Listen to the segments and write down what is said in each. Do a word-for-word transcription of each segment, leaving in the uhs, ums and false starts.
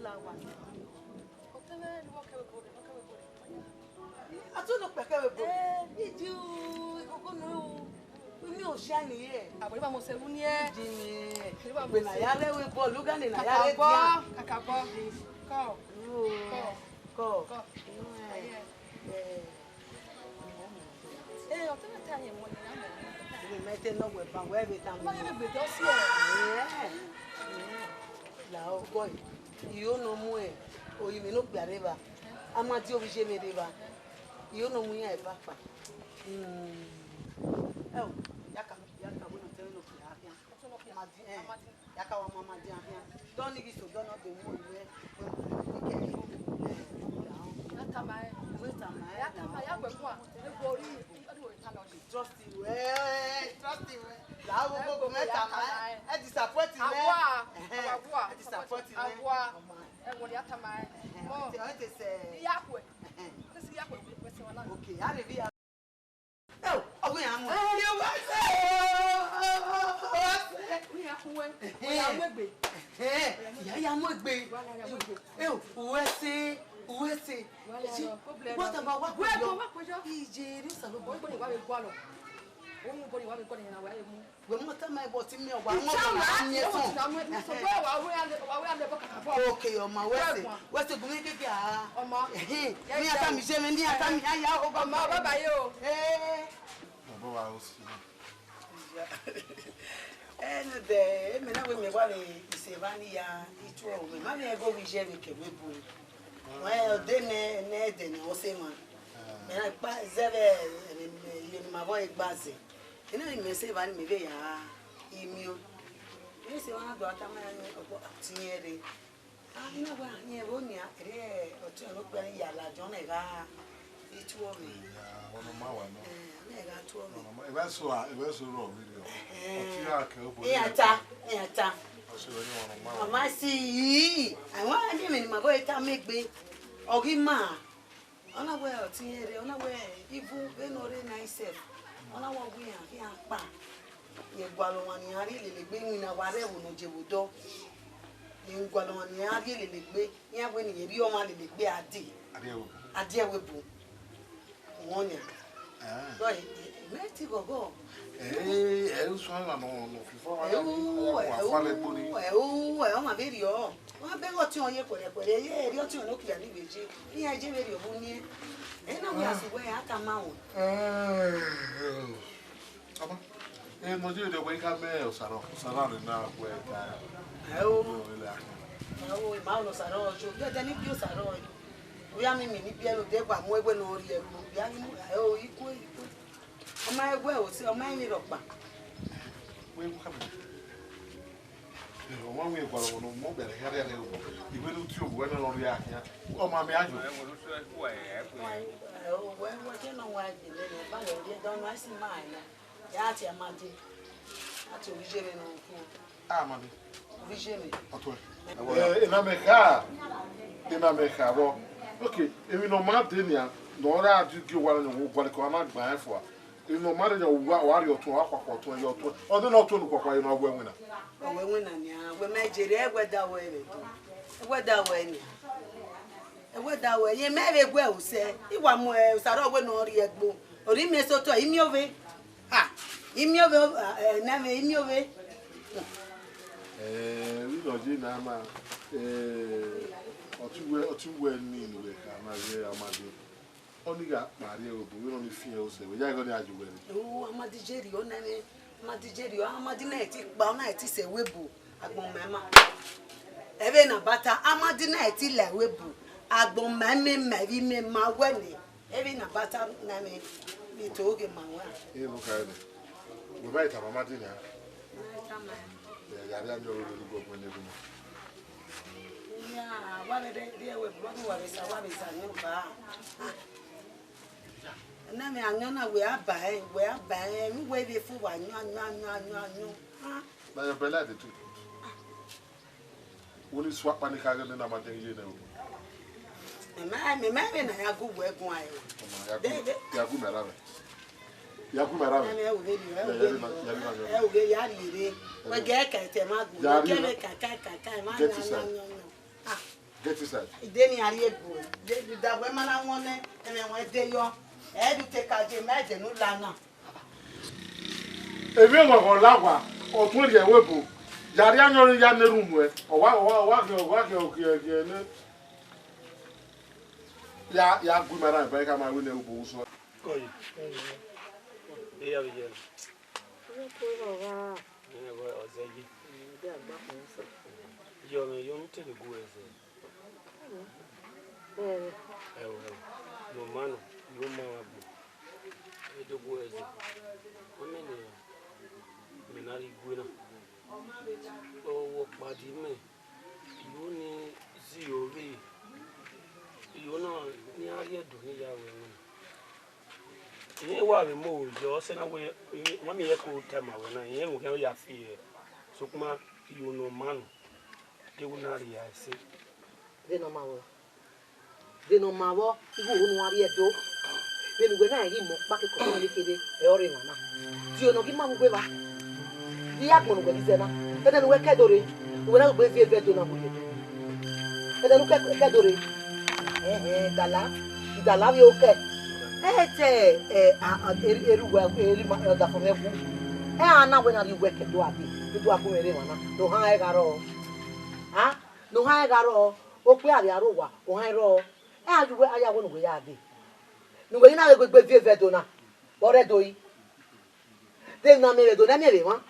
Ọtẹn mwẹ ne ọ kẹ vbe bore, ọ kẹ vbe bore. A tọ ne okpia kẹ vbe bore. Eh. Iji u, ikoko nọ u. Imi oshia ni ye. Abo ni ba mose ru ni e. Iji ni. Ni ba mose. Wẹ na ya rre vbe ball, ugha ni na ya rre dia. Kakabọ, kakabọ. Kọ. Kọ. Kọ. Kọ. Eh. Eh, ọtẹn mwẹ ta ye mọ ni na mẹ. Imi mẹ te nọ wẹ ba wẹ vbe ta mọ. Ma ye vbe gbe dọ si ẹ. Eh. La o boy. Iyo ne ọ mu oyi mwẹ ne okpia rre evba, a ma die ovbi iye mwẹ rre evba. Iyo ne ọ mu iran eva kpa. Hmm. Ẹo, ya ka, ya ka wẹ ne ọtẹn mwẹ ne okpia khian. Ma di, eh, ya ka wa ma, ma di khian. Dọ ni ghi so, dọ nọ de mu oyi mwẹ. Ya tama ẹ. Wẹ tama ẹ. Ya tama ẹ, ya gbẹkua. Ebo ri, ebo ri ta lọ. Trust you, eh, trust you, eh. La wo gogo mẹ tama ẹ. Ẹ disappoint mẹ. Awa, ẹhẹn, awa, ẹ disappoint mẹ. Awa. Ẹ wọlé atama ẹ. Ẹhẹn, mọ. Ọ te, ọ te sẹ. Iya khuẹ. Ẹhẹn. Te si iya khuẹ, wẹ sẹ wala. Okay, a lè rí a. Ẹ o, ọwọ́ yẹn á mú. Ẹ. Iye wá sẹ. Wá sẹ. Wí ya kún wẹ. Ẹhẹn. Wẹ ya mú egbe. Ẹhẹn. Ìyá ya mú egbe. Wá ya mú egbe. Ẹ o, wẹ sẹ, wẹ sẹ. Wá ya lọ, kó bilẹ lọ. Wọ́n tàbá wá pẹ̀jọ́. Wá pẹ̀jọ́, wá pẹ̀jọ́. Iye rí sàlọ́ bọ̀. Wọ́n gbọ́dọ̀ wá wẹ gbọ́ lọ. Wọ́n gbọ́dọ̀ wá wẹ gbọ́ lọ yẹn na wá yẹ mú. Wẹ mọ tama ẹ bọ ti miẹn wa, mọ tama ẹ miẹn tọn. Okay, ọma, wẹ sẹ, wẹ sẹ gun mi gege a. Ọma. Ẹhẹn, ne a tama iye mwẹ, ne a tama iye a, ọba. Ọma, baba yo. Eh. Baba wa o si. Ẹn, de, mẹ na wẹ mẹ wa vbe isẹ evba ni ya, itu ọmọ, ma vbe ẹghẹ ovbi iye vbe kẹ wẹ bu. Wẹ, ọ de nẹ, nẹ ẹdẹ ne ọ sẹ emwa. Mẹ na kpa zẹ vbe, ẹ, ẹ, iye ne ima vbọ gba zẹ. Ena ni mẹ sẹ evba ni mẹ vbe ya imiọn. Mẹ sẹ evba na do tama ọkpọ tiẹn rre. A, ina wa rẹn vbe onia, rhie ọtiọnrẹn okpia ni ya ladian, ọ na gha tuẹ mwẹ. Iya, ọnọ ma wa nọ. Eh, ọ na gha tuẹ mwẹ. Ọnọ ma, evba eso a, evba eso rrọọ vberriọ. Eh. Ọtiọnrẹn a kẹ obọ. Iran ta, iran ta. Ọsẹ vbe ni ọnọ ma wa. Mama si yi, I want ẹmwẹ ne ima vbe tama egbe. Ọ ghi ma. Ọ na wẹ ọtiẹn rre, ọ na wẹ ivun vbene ọ rre na isẹ, ọ na wẹ ọ wẹ iran khian kpa. Rẹn gualọ ọmwa ne iran rhie lele egbe, iwinna wa rre ẹvbo ne ọ je vbe odọ. Rẹn gualọ ọmwa ne iran rhie lele egbe, iran wẹ ne irẹn rhie ọmwa lele egbe a die. A die ẹvbo. A die ẹvbo ebo. Wọn nia. Eh. Bọ, e, e, mẹ ti ghọghọ. Eh, ẹ, usun ọmwa nọ, nọ fifọ, wa ya ni, wa ya ni, wa fa lẹ gbo ni. Ẹ u, ẹ u, ẹ ọmwa vberriọ. Wa bẹghe ọtiọnrẹn ye khuẹrhẹkhuẹrhẹ, ye erriọ ọtiọnrẹn ne okpia ni vbe je. Iran je vberriọ vbe uniẹn. Ẹ na wẹ a sẹ wẹ a tama ruẹ. Ọma, e, ne ọ je vberriọ wẹ I ka mẹ Osaro, Osaro rre na wẹ ta. Ẹ o. Ẹ o, ẹ ma lọ Osaro ọjọ. Dẹdẹ ne I biẹ Osaro ọjọ. Wẹ a miẹn miẹn ne I biẹ rode, wa mu ẹwẹ ne ọ rhie ẹgbo. Wẹ a ghi mu, ẹ o, I kue, I kue. Ọ ma wẹ osẹ, ọ ma emwi rhọkpa. Wẹ, wẹ ka mẹ. Ẹ, ọmwa wẹ gualọ ọmọ ne ọ bẹrẹ hia rhie ẹgbo. Iwẹ ne u tie obo ẹnẹ ne ọ rhie khian. Ọ ma mẹ ayo. Ẹ, wẹ, wẹ, wẹ, kẹ ne ọ wa gbe nẹ, ba lẹ rhie dọnọ, a si ma ẹ na. Ya tie Amadi. A tie ovbi iye mwẹ ne ọ khuan. Amadi. Ovbi iye mwẹ. Ọtuẹn. Eh, ena mẹ kha. Ena mẹ kha vbọ. Okay, emwi ne ọ ma dee nian, ne ọ ra di gie owa nọ, wo gualọ ke ọ na gba ẹn fua. Emwi ne ọ ma dee nian, wa, wa rhie ọtuẹn, wa khuakhua ọtuẹn, ye ọtuẹn. Ọ dee ne ọtuẹn ne khuakhua ye ne ọ wẹ winna. Ọ wẹ winna nian, wẹ ma je rre, ẹwẹda wẹ vbe do. Ẹwẹda wẹ nian. Ẹwẹda wẹ, ye mẹ vbe guẹ osẹ, I wa mu, eh, Osaro wẹ ne ọ rhie ẹgbo. Ọ rhie imiẹn sẹ otọ, imiẹn ovbe. Ha, imiẹn ovbe, ah, eh, na mwẹ imiẹn ovbe. Eh, vbene ọ ye na ma, eh, ọtẹn wẹ, ọtẹn wẹ ni ne uwẹ kha na ye Amadi. Ọ ni gha kpa rrie obo, vbene ọ ni fian osẹ, wẹ ya ghe ọ ni a ye uwẹ rre. O, Amadi Jerry, ọ na mwẹ, Amadi Jerry, Amadi na ti kpa, ọ na ti sẹ ẹvbo ebo, agbọn ma ima. Ẹvbo na bata, Amadi na ti la ẹvbo ebo, agbọn ma ima, ima, ima wẹ nẹ. Emwi na bata na mwẹ, vbe to ghe ma wa. Ẹ, ne u kha nẹ. Wẹ ma i tama Amadi na? Ma i tama. Ẹ, ya rhie amẹ ọrọre ne u gu ọgbẹn ne gu. Iya, wa vbe rhie ẹvbo ebo, wa vbe sa, wa vbe sa ne u ba. Na mwẹ ayọn na wẹ a ba ẹre, wẹ a ba ẹre, ne uwẹ vbe fo wa ayọn, ayọn, ayọn, ayọn, ayọn. Ah. Na your belle dey too. Wo ni su akpa ni kha ghe ne na ma dẹ ye nẹ o. Mẹ ma, mẹ ma vbe na ya gu wẹ guan ẹre. Ọmọ, ya gu, de, de. Ya gu mẹ ra mẹ. Ya gu mẹ ra mẹ. Ẹ, ẹ, o vbe ri, ẹ, o vbe ri. Ya, ya, ya, ya, ya. Ẹ, o vbe ya ri re. Wẹ gẹ ka ẹtẹ ma gu. Ya ri. Kẹ vbe ka, ka, ka, ka, ma get ya, inside. Ya, ya, ya. Ah. Get inside. Ide ni a rhie egbe, de da wẹ ma na wọn nẹ, ẹmwẹ wọn de yọ. Ẹ do te ka je ma ẹdẹ ne u la na. Emwi ọghọghọ la wa, ọ tun rhie ẹvbo ebo. Ya rhie ayọn ya ne erhunmwu ẹ, ọ wa, ọ wa, ọ wa khian, ọ wa khian, ọ khian, khian nẹ. Ya, ya gu ima rran eba, I khama wẹ ne u bu usọ. Kọye. Eya vbe yẹ. Ẹ wẹ ọzẹ ye. Yọ mwẹ, yọ, u te vbe gu ẹzẹ. Ẹo, ẹo, ne ọ ma nọ, ne ọ ma vbe agbọn. E do gu ẹzẹ. Ọ mẹ ne mẹ na rhie igue na. Ọ vbe ọkpa di mẹ, iro ni zẹ iro vbe, iro na ni a rhie Ẹdo ne I ya ru ẹmwẹ na. Irẹn wa vbe mu oro yọ, ọ sẹ na wẹ, wa miẹn irẹn ko ta ma wẹ na, irẹn vbe khian ya fi ẹe, sokpan iro ne ọ ma nọ, deghẹ u na rhie ẹre ẹse. Vbene ọ ma vbọ, vbene ọ ma vbọ, igho oro ne u wa rhie Ẹdo, vbene uwẹ na ghi mọ ọkpa kekọkọ ne kherhe, ẹ ọre emwa na. Dio ne ọ ghi ma vbe uwu evba, rhie agbọn ne uwẹ ghi zẹ na, ẹdẹ ne uwẹ ke Ẹdo rre, uwẹ na ghi gbe viẹ vẹ Ẹdo na vbe uwẹ. Ẹdẹ ne u ke, ke Ẹdo rre. Ẹhẹn, dala, idala vbe okẹ. Ẹ te, ẹ, a, a, eri, eri uwẹ, eri ma, ẹ, ọdafẹn mwẹ wu. Ẹ a na wẹ na rhie uwẹ ke Ẹdo a dee, Ẹdo a gu mwẹ rre emwa na, ne ohan ẹre gha rrọọ. A, ne ohan ẹre gha rrọọ, okpia vbe aro owa, ohan ẹre rrọọ. Ẹ a ye uwẹ, a ya wẹ ne uwẹ ya dee. Ne uwẹ ghi na vbe gbe viẹ vẹ Ẹdo na, vbe ọ rre Ẹdo yi. De emwi ne a miẹn vbe Ẹdo na, a miẹn vbe emwa.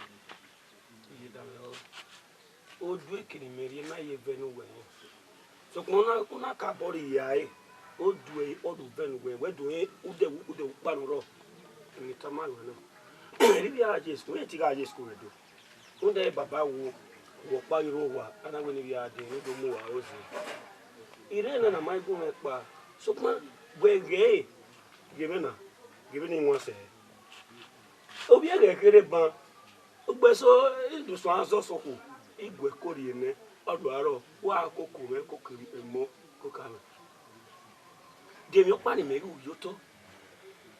Oduẹ ke ne imẹ rhie ma ye vẹ ne uwẹ nọ. Sokpan u na, u na ka bọ rhie ya ẹre, oduẹ ọdọ vẹ ne uwẹ, wẹ do rẹn udẹ, udẹ ukpa ne ọ rrọọ. Emwi ne I tama ruẹ na. Erha ivbi a gha ye school, irẹn te gha ye school vbe Ẹdo. Rhunmwuda baba wo, wẹ ọkpa ghi rre owa, a na wẹ ne ivbi a dee, ne u do mu uwa ro zẹ. Irẹn na na ma gu mwẹ kpa, sokpan wẹ ghẹ ẹre, ghe vbene, ghe vbene I wan sẹ. Ovbi ẹghẹ kherhe ban, ugbẹn eso, I do suẹn azọ sokhu, I gu ẹko rhie nẹ, ọ do aro, wa koko mwẹ, koko emọ, koko amwẹ. De emwi ọkpa ne imẹ ghi ru ye otọ,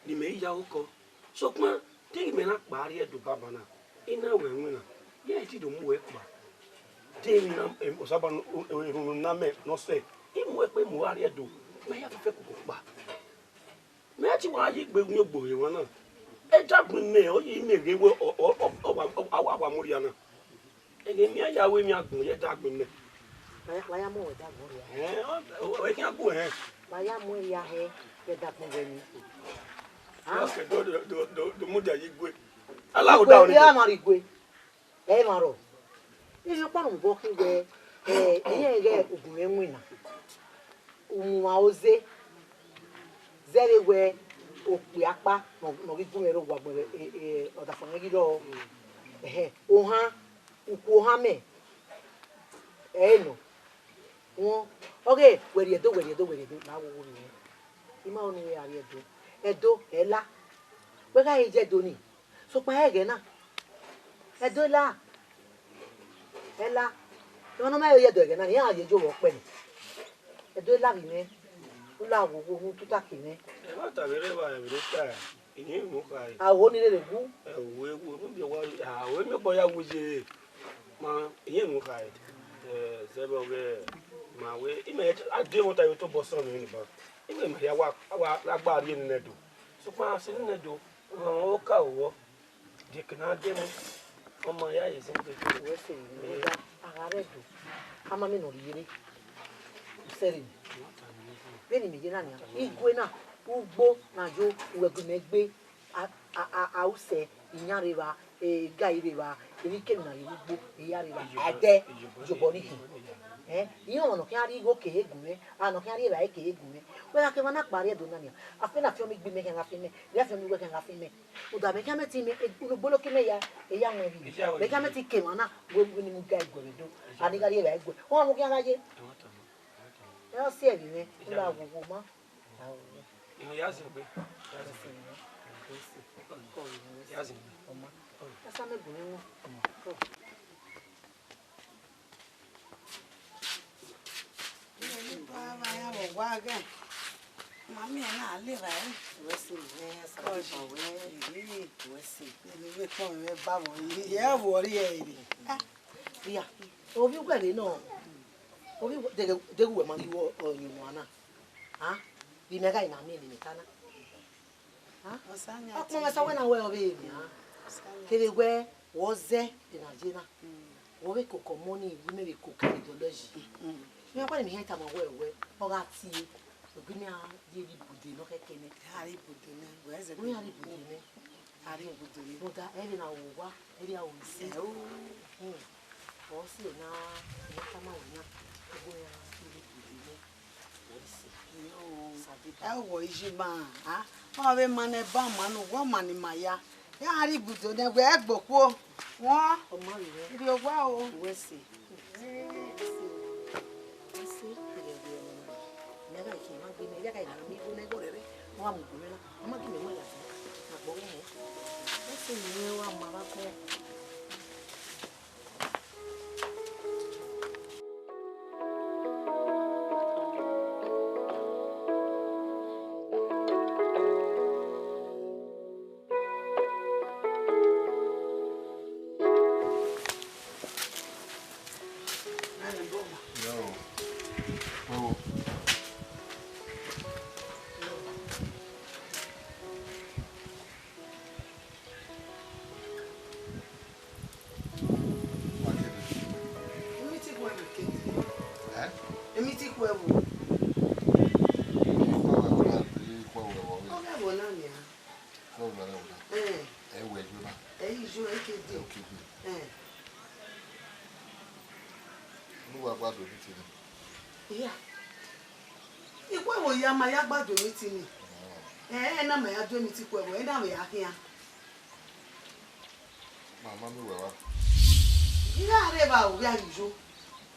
ne imẹ ghi ya okọ. Sokpan, deghẹ imẹ na kpa rrie Ẹdo banbanna, I na ru ẹmwẹ na, iran i ti do mu uwẹ kpa. De emwi na, em, Osanobua ne, o, o, erhunmwu ne a mẹ ne ọ sẹ, I mu uwẹ kpa, I mu uwa rrie Ẹdo, mẹ ya fẹfẹ koko kpa. Mẹ te wa ye egbe gun ogbe ọre emwa na. Ẹdagbọn imẹ, ọ ye imẹ ghe wẹ ọ, ọ, ọ, ọ wa, ọ, a wa, a wa mu rhia na. Ẹghẹ emwi a ya ru emwi agbọn ye ẹdagbọn imẹ. Wa ya, wa ya mu ẹdagbọn rhia. Ẹn, ọ, ọ, ọ, khian gu ẹn. Wa ya mu ẹre ya hẹ ẹdagbọn wẹ ni. Ah? Just do, do, do, do, do mudia ye igue. Ala Igue, oda ọnii. Ya ma rhie igue. Ẹ i mwa rrọọ. Ivbi ọkpa ne ọ vbọ khin wẹ, ẹ, irẹn ghẹ ogun mwẹ winna. Umwa oze, zẹvbe wẹ okpia ọkpa ne ọ, ne ọ ghi gu mwẹ rre owa gbẹn, e, e, ọdafẹn mwẹ ghi rrọọ. Ẹhẹn, ohan, ukhu ohan mẹ, ẹ i nọ. Wọn, ọghe, wẹ rrie Ẹdo, wẹ rrie Ẹdo, wẹ rrie Ẹdo, na wo wo rrie. I ma ho ne uwẹ gha rrie Ẹdo. Ẹdo, ẹ la. Wẹ gha re ye Ẹdo ni. Sokpan ẹghẹ na, Ẹdo ẹ la, ẹ la. Emwa ne ọ ma re ye Ẹdo ẹghẹ na, iran ye yo vbe ọkpẹ ni. Ẹdo ẹ la vbe imẹ, u la wo wo, u tuta ke imẹ. Ẹmwata vbe rre evba, vbe rre ta, I ye unu kha re. A wo ni rere wu. Ẹ wo, ẹ wo, unu biẹ wa, a wo, emi ọkpọ ya wu ye, ma, I ye unu kha re. Ẹ, zẹvbe ọghe, ma wẹ, imẹ, a de ẹmwata vbe tobọ sẹ ọmọ ni ban. Imẹ ma ya wa, a wa, a gba rrie nene Ẹdo. Sokpan a sẹ nene Ẹdo, ọ ka owọ. Dekena demu, ọ ma ya ye zẹgbe. Wẹ sẹ, wẹ da, a gha rre Ẹdo, a ma miẹn ne ọ rhie rre. U sẹrre nẹ. Vbene imẹ ye na nian, igue na, ugbo na yo, uwẹ gu mẹ gbe, a, a, a, a usẹ, iyan rre evba, e, igari rre evba, emwi kemwi na rre vbe ugbo, eya rre evba, a dẹ, iyobọ ni khin. Ẹ, iran ọmwa ne ọ khian rrie igho ke he gu mwẹ, a ne ọ khian rrie evbare ke he gu mwẹ. Wẹ gha ke emwa na kpa rrie Ẹdo na nian, a fe na fian ọmọ igbe mẹ khian gha fian mẹ, rhie fian ọmọ igho khian gha fian mẹ. Uda mẹ khian mẹ te mẹ, unu gbolo ke mẹ ya, eya wọn rhie. Mẹ khian mẹ te ke emwa na, wẹ, wẹ ne I mu ga igue vbe Ẹdo. A ni gha rrie evbare igue. Ọ ma mu khian gha ye. Ẹ ọ si ẹvbi mwẹ, u la wo wo ma. Inu ya zin egbe. Ya zin egbe. Ya zin egbe. Ọ ma. Asa mẹ gu mwẹ wọn. Ọ ma. Mami ẹ na le ra ẹ. Wẹ sẹ, wẹ sẹ, wẹ sẹ. Ẹ vbe kpọnmwẹ ba vbọ, ẹ vbe ọ rrie ẹre. Ria, ovbi uwẹ rre nọ. Ovbi wẹ, deghẹ, deghẹ uwẹ ma ghi wẹ ọyunnuan na, a, vbe imẹ gha na miẹn ne imẹ ta na. A? Ọkpọnmwẹ sa wẹ na wẹ ọvbehe nian. Kevbe wẹ, wẹ ọ zẹ de na ye na. Wẹ vbe koko money, wẹ imẹ vbe koko ideology. Mẹ wa ne imẹ hẹn tama wẹ, wẹ, ọ gha tie, ọ gbe imẹ a ye rre ibude nọ kẹkẹ nẹ. A rre ibude nẹ, wẹ zẹ. Wẹ a rre ibude nẹ. A rre ibude nẹ. Rhunmwuda, ẹre na ru owa, ẹre a ru isi. Ẹ o. Hmm. Ọ si na, imẹ tama wẹ na, ẹgbẹe iran rre ibude nẹ. Ẹ wọ iji ma, a, ma vbe ma ne ẹba ma ne uwa ma ni ma ya. Ya rre ibudo nẹ wẹ ẹgbokhuo. Wọn, ọ ma vbe rẹ. Rhie owa o. Uwẹ se. Uwẹ se. Uwẹ se. Mẹ gha ke ma gbe mẹ, ya gha na mi igho nẹ igho rẹrẹ. Wa mu gbe mẹ na. Ọ ma gbe mẹ ma ya. Agbọn mẹ. Uwẹ se ni wa ma va kọ. Wa kere. Emiti khuẹvbo kere. Ẹ? Emiti khuẹvbo. Ikhuẹvbo ẹvbo na, ikhuẹvbo ẹvbo. Ọ ghe ẹvbo na nian. Ikhuẹvbo ẹvbo na. Ẹ. Ẹ wẹ ijo na. Ẹ i ijo, ẹ ke de. Ẹ ke de. Ẹ. Ne uwa gba do emiti ni. Iya. Ikhuẹvbo ya ma ya gba do emiti ni. Ẹ, ẹ na ma ya do emiti khuẹvbo, ẹ na vbe ya khian. Ma ma miẹn uwẹ evba. I gha rre evba o, vbe a ghi yo.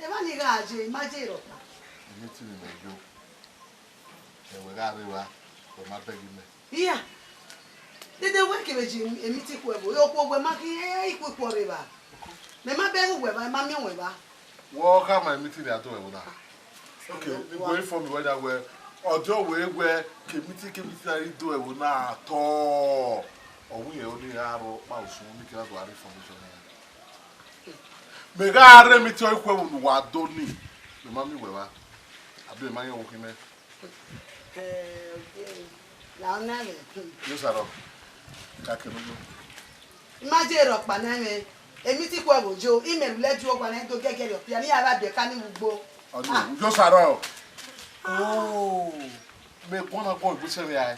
Evba ni gha ye, I ma ye rhọkpa. Emiti ni mẹ yo. Ẹ wẹ gha rre evba, wẹ ma bẹghe mẹ. Iya. Dede wẹ kevbe je emiti khuẹvbo, okhuo wẹ ma khin, ẹ, ikhuikhuo rre evba. Mẹ ma bẹghe uwẹ evba, ma miẹn uwẹ evba. Wẹ ọ khama emiti ni a do ẹvbo na. Okay, ni wẹ inform wẹ na wẹ, ọdiọn wẹ wẹ ke emiti ke emiti na i do ẹvbo na at all. Ọ wẹ irẹn ọnii ra rrọọ kpa usun ni kira do a rre information na. Mẹ gha rre emiti ọ ikhuẹvbo ne uwa do ni, mẹ ma miẹn uwẹ evba. Abi mẹ ma yẹn ọvbokhan mẹ. Eh, okay. La ọ na rẹ. Yo saro. Ka kẹ nọ. I ma je rhọkpa nẹ mwẹ, emiti khuẹvbo yo, imẹ rhulẹ di owa ne do gẹgẹrẹ ọpia ne I ya vbe biẹ ka ni vbe ugbo. Ọni, yo saro. Oh, mẹ guan na guan egbe sẹ vbe ae.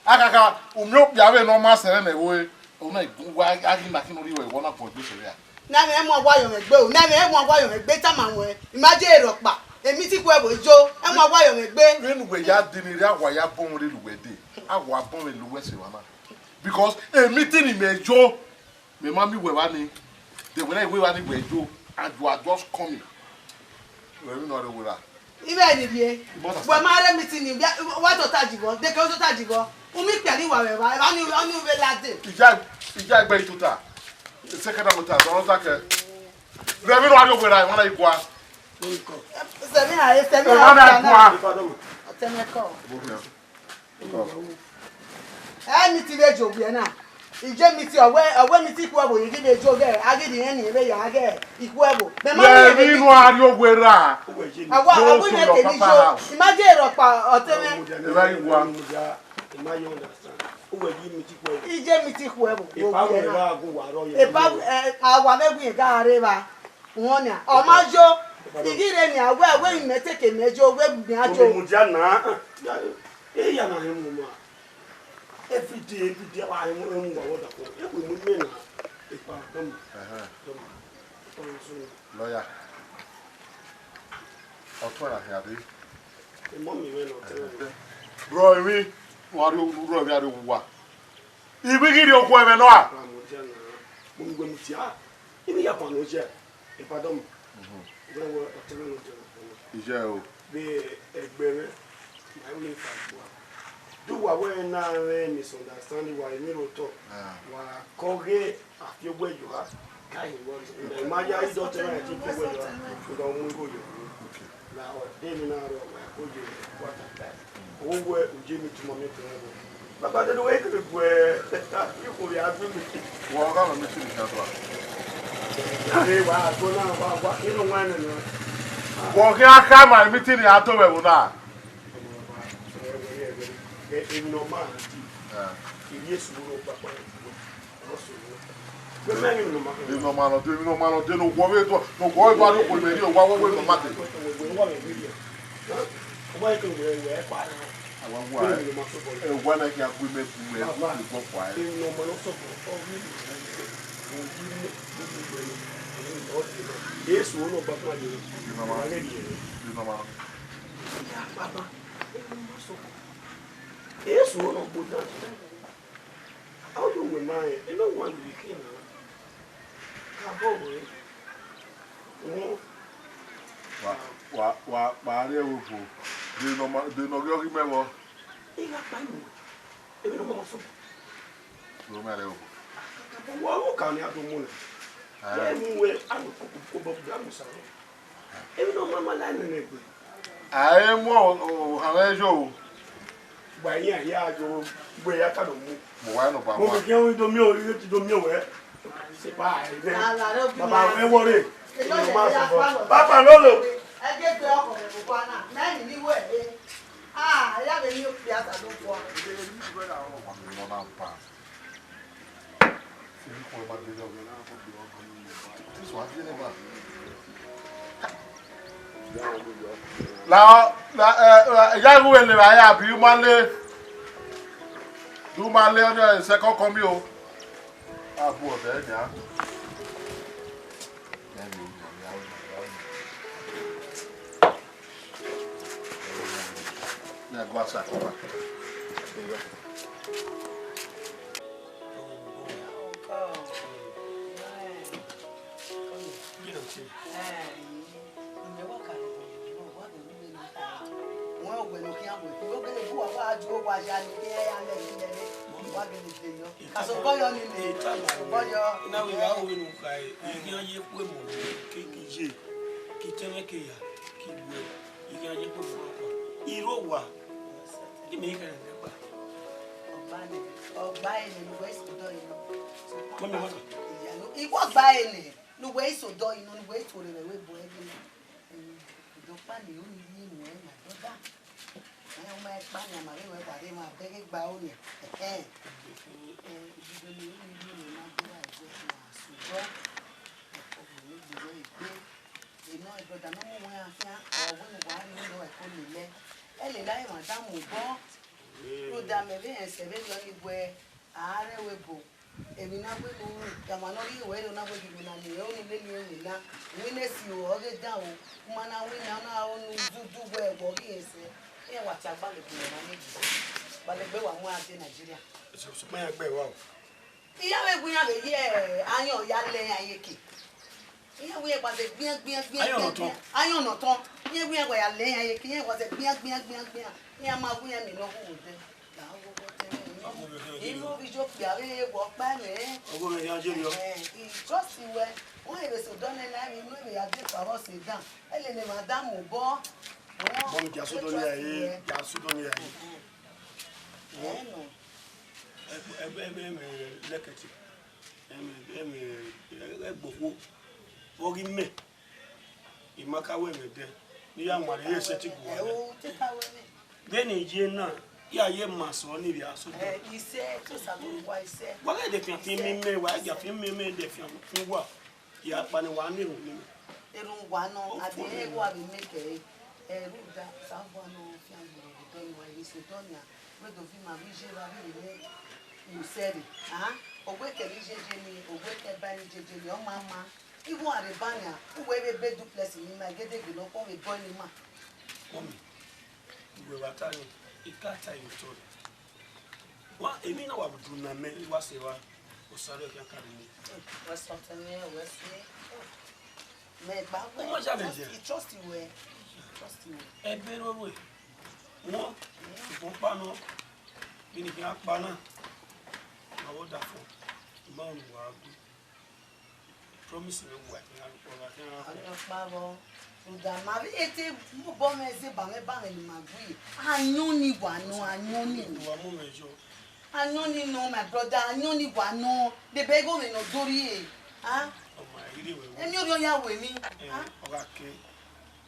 Akaka, u miẹn okpia vbe ne ọ ma sẹ mwẹ ẹvbo ẹre, ọ na gu wa, a ghi na khin ne ọ rhie ruẹ, wẹ ọ na guan egbe sẹ vbe ae. Ne mwẹ mu awa yọ mwẹ egbe o, ne mwẹ mu awa yọ mwẹ egbe, tama ruẹ, I ma je rhọkpa, emiti khuẹvbo yo, ẹ mu awa yọ mwẹ egbe. Vbene uwẹ ya dee ne erha awa ya bọ mwẹ rre ne uwẹ dee, awa bọ mwẹ ne uwẹ sẹ emwa na. Because emiti ni mẹ yo, mẹ ma miẹn uwẹ evba ni, de wẹ na i wẹ evba ni wẹ yo, and you are just coming. Wẹ vbe nọ rre werra. Ivẹ ni rhie. Wẹ ma rre emiti ni, wa tota jibọ, de ke tota jibọ. U miẹn ikpia ni wa vbe evba, evba ni, ọ ni u vbe la dee. Ija, ija egbe i tota. Second time tota, sọ ta kẹ. Vbe vbe nọ rre werra, emwa na i gua. Sẹmi ha, sẹmi ha. Emwa na i gua. Ọtẹn mẹ kọ. Emiti vbe je owiẹ na. Ije emiti, ọ wẹ, ọ wẹ emiti ikhuẹvbo, I ghi vbe je oghẹ, a ghi rhie irẹn ni vbe ya ghẹ ikhuẹvbo. Mẹ ma miẹn vbe emiti. Vbe nọ rre werra. Awa, awa imẹ ke ni yo. I ma je rhọkpa ọtẹn mwẹ. Evba i gua. Ije emiti ikhuẹvbo. Epa, eh, awa vbe gu irẹn gha rre evba. Wọn nia, ọ ma yo, I ghi rre nia, wẹ, wẹ imẹ te ke mẹ yo, wẹ mẹ a yo. Mudia na, e ya na hẹ mu ma. Every day, every day, wa hẹ mu, hẹ mu wa wọ da ko. E wẹ mu mẹ na, epa, dọm. Ẹhẹn. Dọm. Dọm so. Lawyer. Ọtọ na hia de. Emọ mi mwẹ nọ tẹ. Bro, emwi, wa rre, rre, wa rre uwa. I vbe ghi rhie okhuo ẹmwẹ nọ a? Ra mudia na, mu mi wẹ mudia. I ni ya pan nọ jẹ, epa dọm. Mhm. Wẹ wẹ ọtẹn mwẹ nọ jẹ. Ijẹ o. Vbe ẹgbẹ mwẹ, ma i miẹn fa gbua. Do uwa wẹ na mwẹ misunderstanding, wa emwi rre otọ. Ah. Wa kọ ghe afi owẹ yo ha. Ka hin wẹ. Ma ya i dọtẹ na ti fi owẹ yo ha. Ko da mu igho yo. Okay. Na ọ de ni na rọ wa ko ye what I like. O wẹ u je mi tuma mi tuma bo. Baba de do we ke gbe. Iko ya bi mi. Wa ga mi ti ni ka to. Are wa go na wa wa ke no wa na na. Vbe ọ khian khama meeting a to vbe ẹvbo na? Emwi ne ọ ma rhan dee, erriọ eso ne ọ kpakpa rẹ, ọ sẹ wẹ ma emwi ne ọ ma. Emwi ne ọ ma nọ dee, emwi ne ọ ma nọ dee, ne okhuo vbe do, ne okhuo vbe do okhuo mẹ rhie owa wẹ wẹ ne ọ ma dee. Wẹ wa vbe rhie. Ọ wa ke wẹ wẹ kpa rẹ. Awa wa. Emwi ne ọ ma sọbọ. Ẹ wa na khian gu mẹ gu mẹ gu mẹ kpa rẹ. Emwi ne ọ ma nọ sọbọ, ọ rhie. Eso ne ọ kpakpa rẹ. Emwi ne ọ ma nọ. Emwi ne ọ ma nọ. Iya kpakpa, emwi ne ọ ma sọbọ. Eso ne ọ gbodan. Ọ do wẹ ma rẹn, ẹ na wan vbe khin na. Kabọ wẹ, wọn. Wa, wa, wa kpa rrie ẹvbo fo. De nọ ma, de nọ ghi ọghe mẹ vbọ? I gha kpa inu. Emwi ne ọ ma sọbọ. Do mẹ rrie ẹvbo fo. Wa vbe oka ne a do mu nẹ. Eh. Ẹ mu wẹ, a do koko koko bọ, a do sa rọ. Emwi ne ọ ma ma la nene egbe. A i mu ohan mwẹ yo. Gba iran hia yo, gbe ya ka do mu. Mo wa nọ ba mo wa. Mo ke do mi o, i ti do mi o wẹ. Se pa e. Baba, ẹ wọre. Baba lolo. Ẹ gbe ọkọ rẹ vbe owa na, mẹ ni ni wẹ. Ah, ya vbe ni okpia ta do kua. La, la, eh, eh, ya ru ele ra ya bi u ma le. Du ma le ọjọ ẹsẹ kọkọ mi o. A bu ọdẹ nia. Ya ru ele ra ya. Na gua sa ko ba. Wẹ wẹ ne ọ khian wẹ, ọ gele bu wa wa ju wa ya ni, iran ya lẹ ni lẹ re, wa gele de yọ. Asobọyọ ni le, asobọyọ. Na wẹ ya ru vbene u kha ẹre, I khian ye kue mọ, ke, ke ye, ke tẹmwẹ ke ya, ke gbe, I khian ye kue mọ. I rre owa, I mẹ I khẹrẹ nẹ kpa. Ọgba nẹ, ọgba ẹre ne uwẹ i sẹ odọ yi nọ. Mami, what? Iya no, I wẹ ọgba ẹre nẹ, ne uwẹ i sẹ odọ yi nọ, ne uwẹ i tuorre vbe ẹvbo ẹvbo na. Ẹdọkpa ne unu yi mu ẹre na dọda. Ẹ, ọ ma ẹkpa ne a ma vbe wẹ wa rre emwa bẹghe gba ro nian. Ẹhẹn. Ẹ, idudo ne unu yi mu ma gbe ra ẹzọ na sugbo. Ọkọ ne gbe wẹ egbe. Enọ brother ne ọ mu wẹ afian, ọ wẹ ne wa rri nọ ẹko lele. Ẹ lele emwa da mu obọ. Rhunmwuda mẹ vbe rẹn sẹ vberriọ ni wẹ a rre ẹvbo ebo. Emwi na wẹ ne u tama ne ọ rhie ruẹ rre, ọ na wẹ ghi wẹ na ni, ẹ, ọni lele ẹmwẹ na, winna esi o, ọ ghe dan o, u ma na winna, ọ na ro ne u dudu wẹ wẹ ọ ghi rẹn sẹ, iran wa tie gbalẹgbe ne ọ ma miẹn eje, gbalẹgbe wa mu iran dee Nigeria. Sokpan iran gbe ẹre rua o. Iran vbe gu iran vbe ye ayọn ya lẹ iran ye eke. Iran wẹ iran wa zẹ gbian, gbian, gbian, Ayọn gbian, nọ tọn. Gbian. Ayọn nọ tọn. Iran wẹ iran wa ya lẹ iran ye eke, iran wa zẹ gbian, gbian, gbian, gbian. Iran ma gu iran miẹn ne ọ hu odẹ. Ọgọ mwẹ khian ye Inu rriọ. Ovbi iye okpia vbe wẹ ọkpa ẹmwẹ. Ọgọ mwẹ khian ye rriọ. Eh, I trust wẹ. Wẹ vbe sẹ odọ nẹ na, emwi ne vbe ya de fua vbe ọse dan. Ẹ lele emwa da mu obọ. Mọmi, dia sẹ odọ ne I ra re, dia sẹ odọ ne I ra re. Ẹ nọ. Ẹgbẹ, ẹgbẹ, ẹgbẹ, ẹmwẹ lẹkẹtẹ. Ẹmwẹ, ẹmwẹ, ẹgbokhuo. Vbe ọ ghi mẹ. I ma ka wẹ mwẹ dẹ, ne I ya wanrẹn, I sẹtin gu uwa nẹ. Vbene I ye na, I ya ye ma sẹ ọnii vbe a sẹ odọ. Wa ghẹ dẹ fian fian mẹ, wa ghẹ fian mẹ, mẹ dẹ fian fian uwa. I ya kpa ne wa na erhunmwu ne imẹ. Erhunmwu uwa nọ, a de ẹre wa vbe make ẹre. Ẹ, rhunmwuda, Osanobua nọ fian gbe odọ ne uwa, I vbe sẹ odọ nia, wẹ do viọ ima vbe iye evba vbe vbe mu sẹ rre. Ogbe kẹ ne I ye ye ni, ogbe kẹ ba ne I ye ye ni, ọ ma ma. Igho a rre ban nia, uwẹ vbe ebe duplex ne ima, egedegbe ne ọ kpọ vbe bọ ne ima. Mọmi, uwẹ vbe a ta ni, I ka ta ye otọ rẹ. Wa, emwi na wa vbe udu na mẹ, I wa sẹ evba, Osanobua khian ka rre ni. Wẹ sọtẹn mwẹ, wẹ si. Mẹ gba wẹ. Ọ ma ya vbe trust, ye. I trust wẹ. I trust wẹ. Ẹbe roro ẹ. Wọn, sokpan ọkpa nọ, vbene I khian kpa na, ma vbe odafẹn, I ma rẹn ne uwa gui. Promise ne uwa khian, uwa khian. Ọkpa vbọ, rhunmwuda ma vbe te obọ mwẹ zẹ ba mwẹ ba mwẹ ne ima gui. Ayọn ni wa nọ, ayọn ni. Uwa mu mwẹ yọ. Ayọn ni nọ, my brother, ayọn ni wa nọ. Debe igho mwẹ ne ọ do rrie. Ah? Ọ ma rhirhi wẹ. Emwi orhiọn ya wẹ emwi. Eh, ah? Ọ gha ke.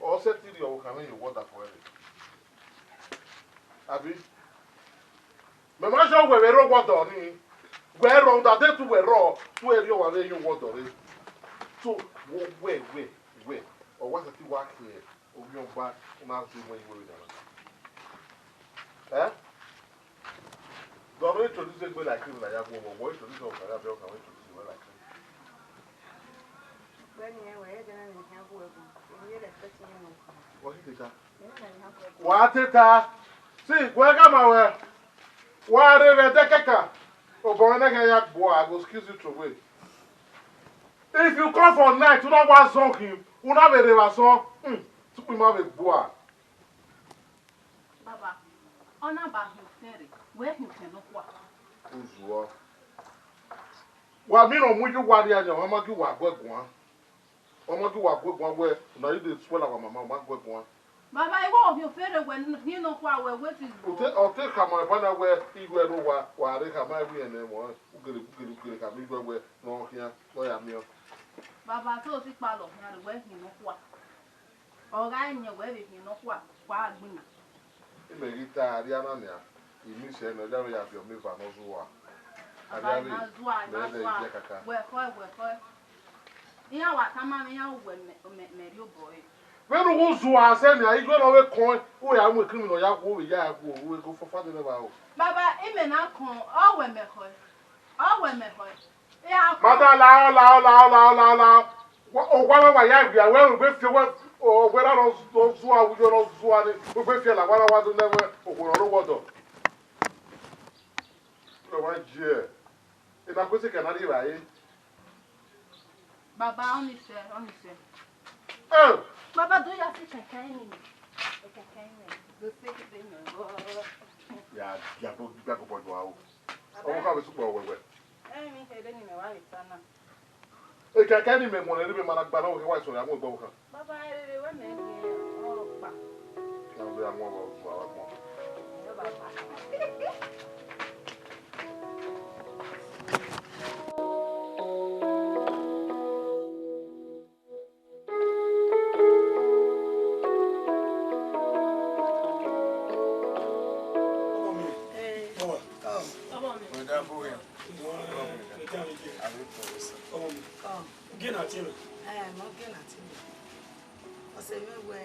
ọ sẹtin rhie ọvbokhan mwẹ ye owọda fo ẹre. Abi? Mẹ ma sọ wẹ vbe rre owọda ọnii. Wẹ rrọọ, u da de tu wẹ rrọọ, tu ẹre rhie ọmwa vbe ye owọda ọre. So, wẹ, wẹ, wẹ, wẹ, ọ wa sẹtin wa khian. Ovbi ọba na zẹ wẹ iwe vbe dama. Eh? Dọrọ introduce egbe like him na ya gu ọmọ, wọ introduce ọmọ, ya be ọkan, wọ introduce wẹ like him. Wẹ ni ẹ, wẹ ghẹ ne I khian gu ẹre gu. Emwi ne I expect iran nọ. Wa teta. See, wẹ khama wẹ, wa rre vbe ẹdẹkẹkan, obọ mwẹ ne khian ya gbua, I go excuse you throway. If you come for night, u na wa zọn khin, u na vbe rre vbe asọn, hmm, tukpin ma vbe gbua. Baba, ọ na ba hin ofẹn rre, wẹ hin ofẹn nọkhua. Uzuọ. Wa miẹn ne ọ mu iye uwa rria nian, ọ ma gie uwa gu ẹre guan. Ọ ma gie uwa gu ẹre guan wẹ, na you dey spoil our mama, ọ ma gu ẹre guan. Baba, I wa hin ofẹn rre wẹ hin nọkhua wẹ, wẹ ti zuọ. Ọ te, ọ te khama eva na wẹ, ighẹ rre owa, wa rre khama ẹvbo irẹn nẹ, ugele, ugele, ugele khama ighẹ wẹ, ne ọ khian, ne ọ ya miẹn. Baba, te ọ si kpalọ khian rre wẹ hin nọkhua. Ọ gha yin wẹ vbe hin nọkhua, wa gbinna. Imẹ ghi ta arria na nian, I miss ẹre nẹ, ọ ya vbe ya viọ mẹ eva ne ọ zua. Baba, I ma zua, I ma zua. Wẹ khọe, wẹ khọe. Iran wa tama mwẹ, iran wẹ mẹ, mẹ, mẹ rhie obọ ẹre. Vbene u zua sẹ nian, ighẹ ne ọ vbe kọn, u ya mu ekrinmwi ne ọ ya wu, u vbe ya wu, u vbe go fọfa de nẹ vba o. Baba, imẹ na kọn, ọ wẹ mẹ khọe. Ọ wẹ mẹ khọe. Mada lao, lao, lao, lao, lao, lao. Wa, owa na wa ya ivia, wẹ, wẹ fi wẹ, o, wẹ na nọ zua, wẹ nọ zua ni, wẹ fi la, wa na wa do nẹ wẹ, owa na ro wọdọ. Wẹ wa je, ena kwese kẹ na rri evbare. Baba, ọni sẹ, ọni sẹ. Eh! Baba, do ya si kẹkẹ ni. Kẹkẹ ni. Do se kẹkẹ ni. Ya, ya, do, ya, go, boy, do, Ọ vbe kha vbe sukpẹ wẹwẹ. Ẹmwẹ kherhe ne imẹ wa vbe ta na. Ekẹkẹ ne imẹ muẹn ne erha mwẹ ma na gba na, ọ vbe kha wa sẹ ọre a mu egbe ọvbokhan. Baba, erha mwẹ rhie ọkpa. Ọ vbe a mu ọvbokhan, ọ vbe a mu. Ẹ, baba. Ọmọ mi. Eh. Baba. Come. Ọmọ mi. Madam Boya. Ọmọ mi. Ọmọ mi. Come. Gị na tie m. Eh, mọ gị na tie m. Ọ sẹ mwẹ wẹ,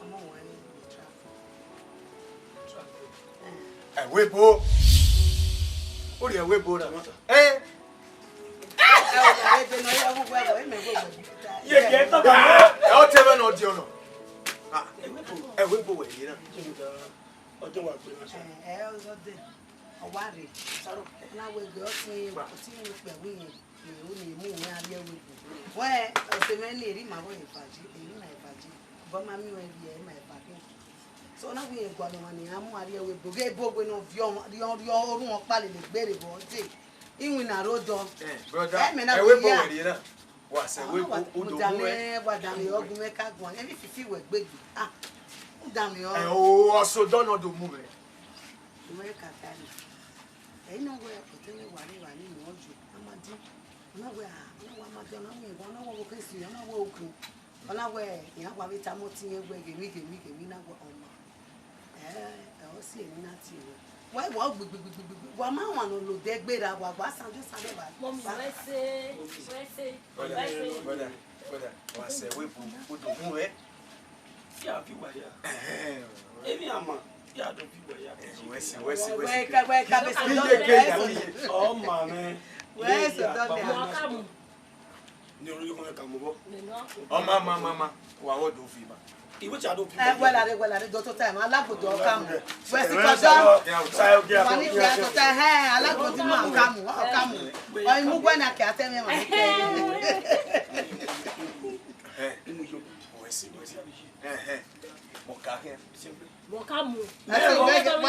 ọmọ wan ni travel. Travel. Eh. Ẹvbo ebo. Ọ rhie ẹvbo ebo na. Ẹ, Ye, ye, tọ ba. Ẹ, ọ te vbe nọ diọn nọ. Ah, ẹvbo ebo wẹ ye na. Ọjọ wa gbe na sẹ. Ẹ, ọ zọ dẹ. Ọ wa rre. Saro, na wẹ gẹ ọ si, ọ si mu kpẹ wẹ iyẹn. Ẹ, ọ ni mu wẹ a rhie ẹvbo ebo. Wẹ, ọ sẹ mwẹ ni, eri ma vọ eva je, eri ma eva je. Bọ ma miẹn wẹ rhie, ẹ ma eva je. So na wẹ irẹn gualọ ọmwa ne iran mu a rhie ẹvbo ebo, ghe ebo wẹ ne ọ viọ, rhiọn, rhiọn, orhunmwu ọkpa lele gberra vbe ọdẹ. Iwinna rre odọ. Eh, brother, ẹmẹ na ẹvbo ebo wẹ rhie na. Wa sẹ ẹvbo ebo, u do mu mwẹ. Wa da mwẹ ọghe mwẹ ka guan. Emwi fifi wẹ gbe gbe. Ah, u da mwẹ ọ. Eh, o, ọsodọ nọ do mu mwẹ. Mwẹ ka ta ni. Ẹ i na wẹ, ọtẹn mwẹ wa rre evba ni mẹ ọ yo, a ma di. Ọ na wẹ, ah, ọ na wẹ a ma di, ọ na wẹ, ọ na wẹ ọvbokhan esi, ọ na wẹ okun. Ọ na wẹ, iran wa vbe tama ọtẹn mwẹ wẹ, ghemwi, ghemwi, ghemwi, na wẹ, ọ ma. Ẹ, ẹ, ọ si emwi na tie wẹ. Wa, wa, gbi, gbi, wa ma wan ne ọ lodẹ gberra, wa, wa san, do san, do ba. Mummy, wẹ sẹ, wẹ sẹ, brother, wẹ sẹ. Brother, brother, wa sẹ ẹvbo ebo, u do mu mwẹ. Ya vi uwa ya. Ẹhẹn. Emwi a ma, ya do vi uwa ya. Wẹ sẹ, wẹ sẹ, wẹ sẹ. Wẹ ka, wẹ ka, wẹ sẹ. Iye ke ya, iye. Ọ ma mwẹ. Wẹ sẹ, dọlẹ. Mọ ka mu. Ni oru yọ ka mu bọ. Ọ ma, ma, ma, ma. Wa wọ do vi ma. Iwe cha do vi. Ẹ, wẹ lare, wẹ lare, do tota ma, alagbodo ọ ka mu. Wẹ si kọjọ. Wa ni fi a tota, ẹhẹn, alagbodo ma ọ ka mu, ọ ka mu. Ọ i mu wẹ na ke atẹ mwẹ ma ni ke. Ẹhẹn. Wẹ si, wẹ si. Ẹhẹn. Mọ ka kẹ. Mọ ka mu. Ẹ, mọ ka mu.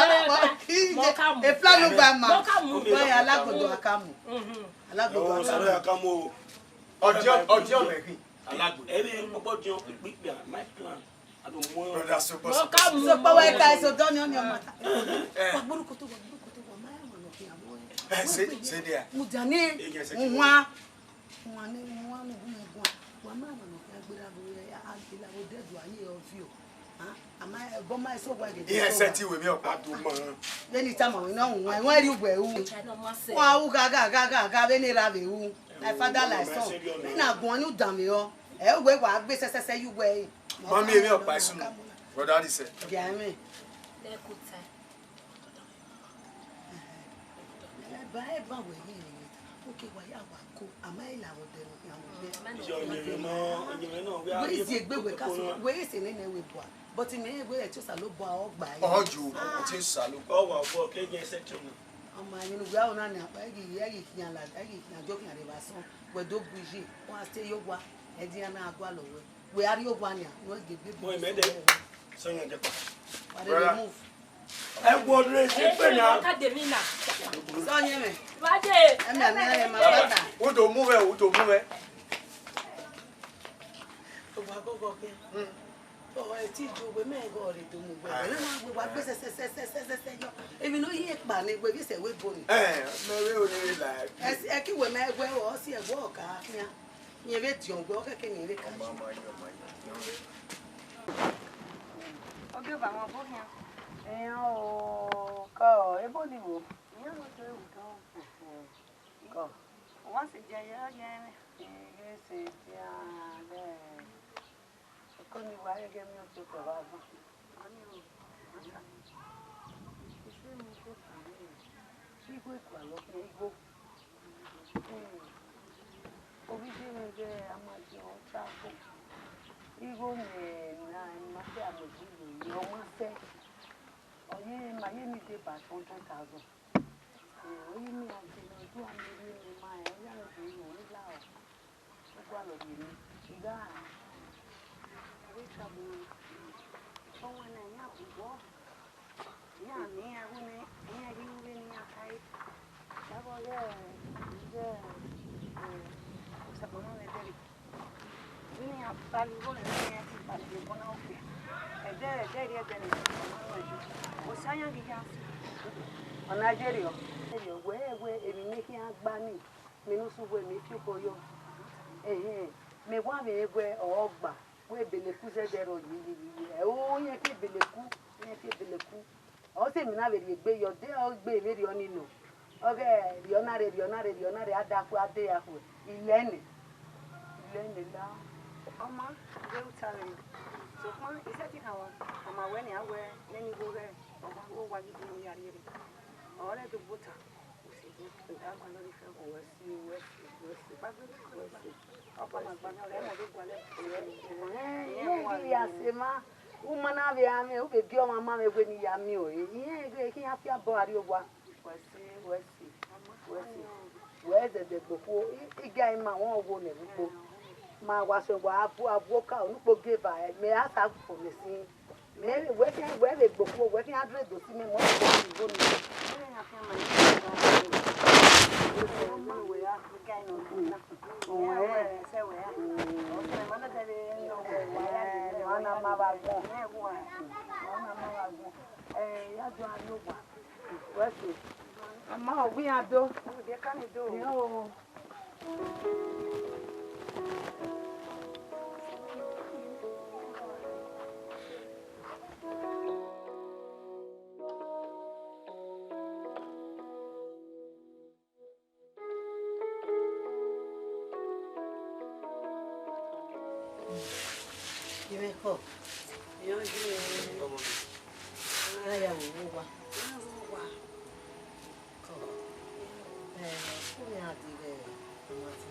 Mọ ka mu. E plan gba ma. Mọ ka mu. Wẹ alagbodo a ka mu. Mhm. Alagbodo a ka mu. Ọjọ, ọjọ mẹ ghi. Alagbodo. Ẹ, ọgbọ jọ pípẹ́, my plan. I don't want. Brother, so Mọ ka mu. So pa wa ka so dọ ni, ọ ni ọ ma ta. Wa gburu koto, wa gburu koto, wa ma ya ma nọ fi amo. Ẹ, se, se dia. Mu dani. Ẹ, yes, yes. Mu wa. Wan ne wan ne gun gun. Wa ma ma no ya gbera bo ya a gbera bo de do aye ovio. Ha? Ama ebo ma eso wa ghe. Iye se ti wẹ mi ọkpa do ma. Vbene I tama wẹ na wan, wan ri uwẹ u. Wa u ga ga ga ga ga vbene ra vbe u. Like father like son. Vbene a guan ni u dan mwẹ ọ. Ẹ wẹ wa gbe sẹsẹsẹ ye uwẹ. Mami, emwi ọkpa isun. Brother, this. Dia mwẹ. Lẹkọta. Eba, eba wẹ ye, okay, wa ya wa go. A ma i la vbe odẹ ne okhian vbe odẹ. Iye ọyẹnmwẹ nọ, ọyẹnmwẹ nọ, wẹ a wẹ rhie iziegbe wẹ ka sẹ, wẹ ese nene wẹ bua. But mẹ wẹ ẹtin Osanobua ọ gba ẹre. Ọ yo, ẹtin Osanobua. Ọ wa ọbọ ke jẹ ẹsẹ tiọmọ. Ọmọ, emwi ne uwẹ aro na nian, ẹ ghi, ẹ ghi khian la, ẹ ghi khian jọ khian rre vbe asọn, wẹ do bu iye, ọ gha te ye owa, ẹdẹ iran na gualọ wẹ. Wẹ a rrie owa nian, ne ọ ghe egbe bu. Mo mẹ dẹ. Sọ yẹn jẹ pa. Wa de remove. Ẹ wo re si pe na. Ka de mi na. Sọ yẹn mẹ. Wa de. Ẹ mẹ, ẹ mẹ, ẹ mẹ, ma ba ta. Udo mu vẹ, udo mu vẹ. Owa gogo ke. Hmm. Ọ, ẹ ti ju wẹ mẹ gọ re do mu wẹ. Ẹ na wẹ wa gbe sẹ, sẹ, sẹ yọ. Emwi ne ọ ye kpa ne wẹ vbe sẹ wẹ bo ni. Ẹ, mẹ vbe o ni la. Ẹ si, ẹ ki wẹ mẹ wẹ ọ si ẹ wẹ ọ ka khian. Yẹn vbe diọn wẹ, ọ kẹkẹ ne irẹn vbe ka. Ọ ma, ma yọ, ma yọ. Ogieva mwẹ ọbo khian. Iran o, kọ, ebo ni vbo? Iran no do ewu dọ. Kọ. Wa se jẹ ye, ọ ye ẹmwẹ. Ighe se dia lẹ. Eko ni wa ghe miẹn ototọ vbe agbọn. Ọni o, masa. Ise mu ototọ rre. Igho ikualọ khian igho. Ovbi iye mwẹ ghẹ a ma jẹ ọta fo. Igho ne na ma te a mu egbe ye, ọ ma sẹ. Ọ ye ma ye ni deba hundred thousand. Ọ ye ne a jẹ ne ọ do a miẹn emwi ne ima rẹn, ọ ya rẹn do ru ẹre la ọ. Ọ gualọ rhie emwi, I gha rẹn. Ọ vbe travel na, ọmwa na iran kugbo. Iran ne iran ru nẹ, iran ghi ru vbene iran khare. Ẹvbo ghẹ, ghẹ, eh, Osanobua mwẹ dẹrriọ. Vbene iran bali igho nẹ, vbene iran ti bali vbe ẹbọ na okpia. Ẹdẹ, ẹdẹ rhie ẹdẹ nẹ, ọ ma rẹn ju. Osa iran ghi ya. Ọ na ye rriọ, wẹ, wẹ, emwi ne I khian gba ni, mẹ ne usun wẹ mẹ fi obọ yọ. Ẹhẹn, mẹ wa vbe wẹ ọ gba. Wẹ ebeleku zẹdẹ rrọọ ye, ye, ye, ye. Ẹ o, iran ke ebeleku, iran ke ebeleku. Ọ sẹ emwi na vbe rhie egbe yọ, de ọ gbe vberriọ ni nọ. Ọ ghẹ rriọ na rre, rriọ na rre, rriọ na rre, a da khuẹ, a de ya khuẹ. Ilẹ nẹ. Ilẹ nẹ la. Ọ ma, de u ta rre. Sokpan, I sẹtin khama, khama wẹ nian wẹ, nene igho ghẹ, ọ wa, ọ wa ghi do ya rrie rre. Ọ rẹ do gbe ota. Wẹ si, wẹ si, wẹ si, wẹ si. Ọkpa ma gba nọ, ẹ mọ do gualẹ. Ẹhẹn, irẹn ghi ya sẹ ma, u ma na vbe a mwẹ, u vbe gie ọmwa ma mwẹ wẹ ne I ya miẹn ọre. Irẹn ghe khian fi abọ a rrie owa. Wẹ si, wẹ si, wẹ si. Wẹ zẹdẹ gbe okhuo, I, I gie ima wọn wo nẹ vbe ukpo. Ma wa sẹ wa bu, a bu oka, unu ukpo gie eva, mẹ a sa fo mẹ sin. Mẹ vbe, wẹ khian, wẹ vbe gbe okhuo, wẹ khian dre do si mẹ, mẹ ọ vbe gbe igho ni. Ọmwa na ma vbe agbọn. Ọmwa na ma vbe agbọn. Ẹ, ya do a rrie owa. Wẹ si. Ama, ọ ghi iran do. Ọ ghi iran do. Iran o. Ivbi ẹkhọ, iran ye, a ya vbe owa. Ẹ, u gha dee vbe ọmwa ti,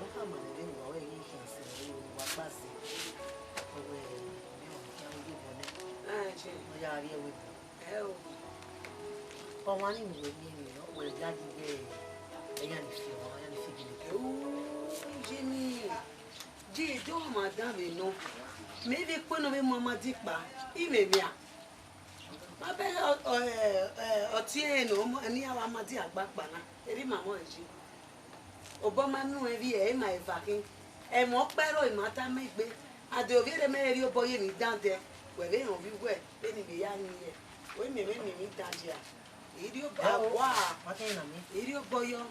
ọ khama nẹ vbe uwa wẹ ghi khian sẹ vbe uwa gba sẹ, ọ wẹ, ọ khian vbe obọ nẹ, ọ ya rrie ẹvbo. Ẹ o. Ọmwa ni ne uwẹ miẹn ni, ọ wẹ ya ghi ghe ẹyan ni fi ọmwa, ẹyan ni fi gele. Ẹ o, iye ni, je do ma dan vbe nọ. Mẹ vbe kpe nọ vbe mu amadi kpa, imẹ mia. Ma bẹghe ọ, ọ, ẹ, ẹ, ọtiẹnrẹn ne ọ ma, ne iran wa ma dia gba kpa na, erha ima mọ ẹre yi. Obọ ma nu ẹn vbiẹ, ẹ ma eva khin. Ẹmwẹ ọkpa ẹre ima tama egbe. A de ovbi erha mẹ rhie obọ ye emwi dan dẹ, wẹ vbe rẹn ovbi uwẹ, vbene I vbe ya yin yẹ. Wẹ miẹn mwẹ miẹn emwi dan dia. I rhie obọ, ẹ o, awa, wa kẹn na miẹn. I rhie obọ yọ.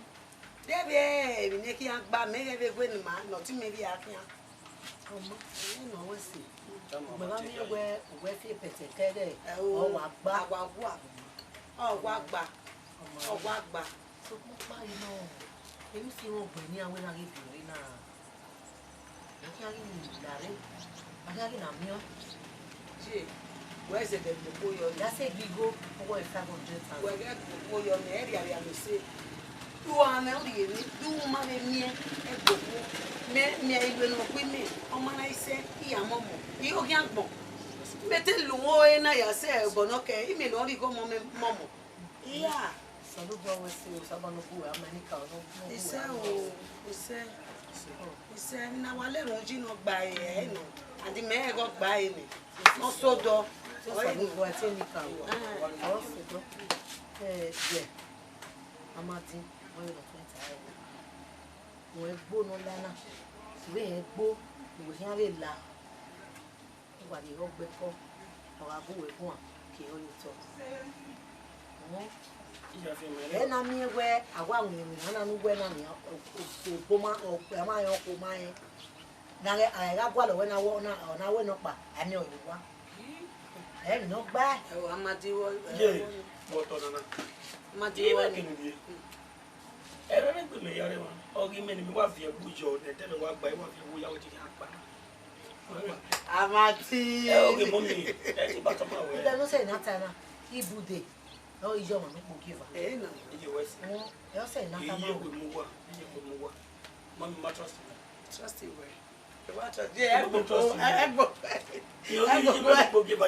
De vbe emwi ne I khian gba, mẹ ghẹ vbe wẹ ne ima, ne ọtẹn mwẹ vbe a khian. Ọma, ẹmwẹ ne ọ wẹ sẹ, ugbẹn vbe a miẹn wẹ, wẹ fi pẹtẹ kẹghẹ, ẹ o, ọ wa gba. A wa gua. Ọ wa gba. Ọma, ọ wa gba. Sokpan ọkpa yi nọ, emwi si mwẹ ọgbẹn ne iran wẹ na ghi biẹ ọre na. Ọ khian ghi la rre, a khian ghi na miẹn ọẹn. Ye, wẹ zẹdẹ gboko yọ nẹ. Ya sẹ gbe igho, ọ wẹ five hundred thousand. Wẹ ghẹ gboko yọ nẹ, ẹ rhiarria ne ọ sẹ. Du a mwẹ urhie vbe, du u ma vbe miẹn ẹgbokhuo. Mẹ miẹn iwe ne ọ gbe imẹ, ọ ma na i sẹ, I ya mọmọ, I oghian agbọn. Mẹ te lu uwu ẹre na ya sẹ ẹbọ ne ọ kẹ, imẹ ne ọ rhie igho ọmọ mẹ mọmọ. Iya. Osanobua wẹ sẹ, Osanobua ne ọ gu uwẹ, a ma enikaro ne ọ gu uwẹ. Isẹ o, isẹ. Isẹ, ne a wa lere uyi ne ọ gba ẹre, ẹre nọ. And mẹ rẹn ghe ọ gba ẹre nẹ. Ọ sẹ odọ. Osanobua te enikaro. Ọ sẹ odọ. Eh, yeah. A ma din, wẹ vbe nọ tuẹn ta ẹre. Wẹ gbo ne ọ la na, vbe rẹn gbo, ne uwẹ khian vbe la. Uwa rhie ọgbẹkọ, ọ gha gu uwẹ guan, ke ọ ye otọ. Uhun. Ẹ na miẹn wẹ a wa winna iwinna na ne uwẹ na nian, o, o, obọ ma, ọ, a ma rẹn ọkhuo ma rẹn. Ne a gha, a gha gualọ wẹ na wẹ, ọ na, ọ na wẹ nọkpa, a miẹn ọre owa. Ẹ emwi ne ọ gba. Ẹ o, a ma di wẹ, ẹ, ye, wẹ otọ nana. A ma di wẹ. Iye kene rhie. Ẹmwẹ vbe egbe mẹ ya rre emwa, ọ ghi mẹ ne mẹ wa viẹ ẹwu yọ, ne ẹdẹ mẹ wa gba, I wa viẹ ẹwu ya, wẹ te gha kpa. A ma ti. Ẹ, oge mummy, ẹ ti ba tama wẹ. Ibe no sẹ na ta na, ibude, ọ i yọ ọmwa ne okpogiowa. Ẹ na. Iye wẹ sẹ. Ẹ, ọ sẹ na ta ma wẹ. Iye wẹ mu wa, iye wẹ mu wa. Mummy, ma trust you. Trust you wẹ. Ẹ wa trust, ẹ gbogbo, ẹ gbogbo. Yo, ẹ gbogbo. Yo, ẹ gbogbo.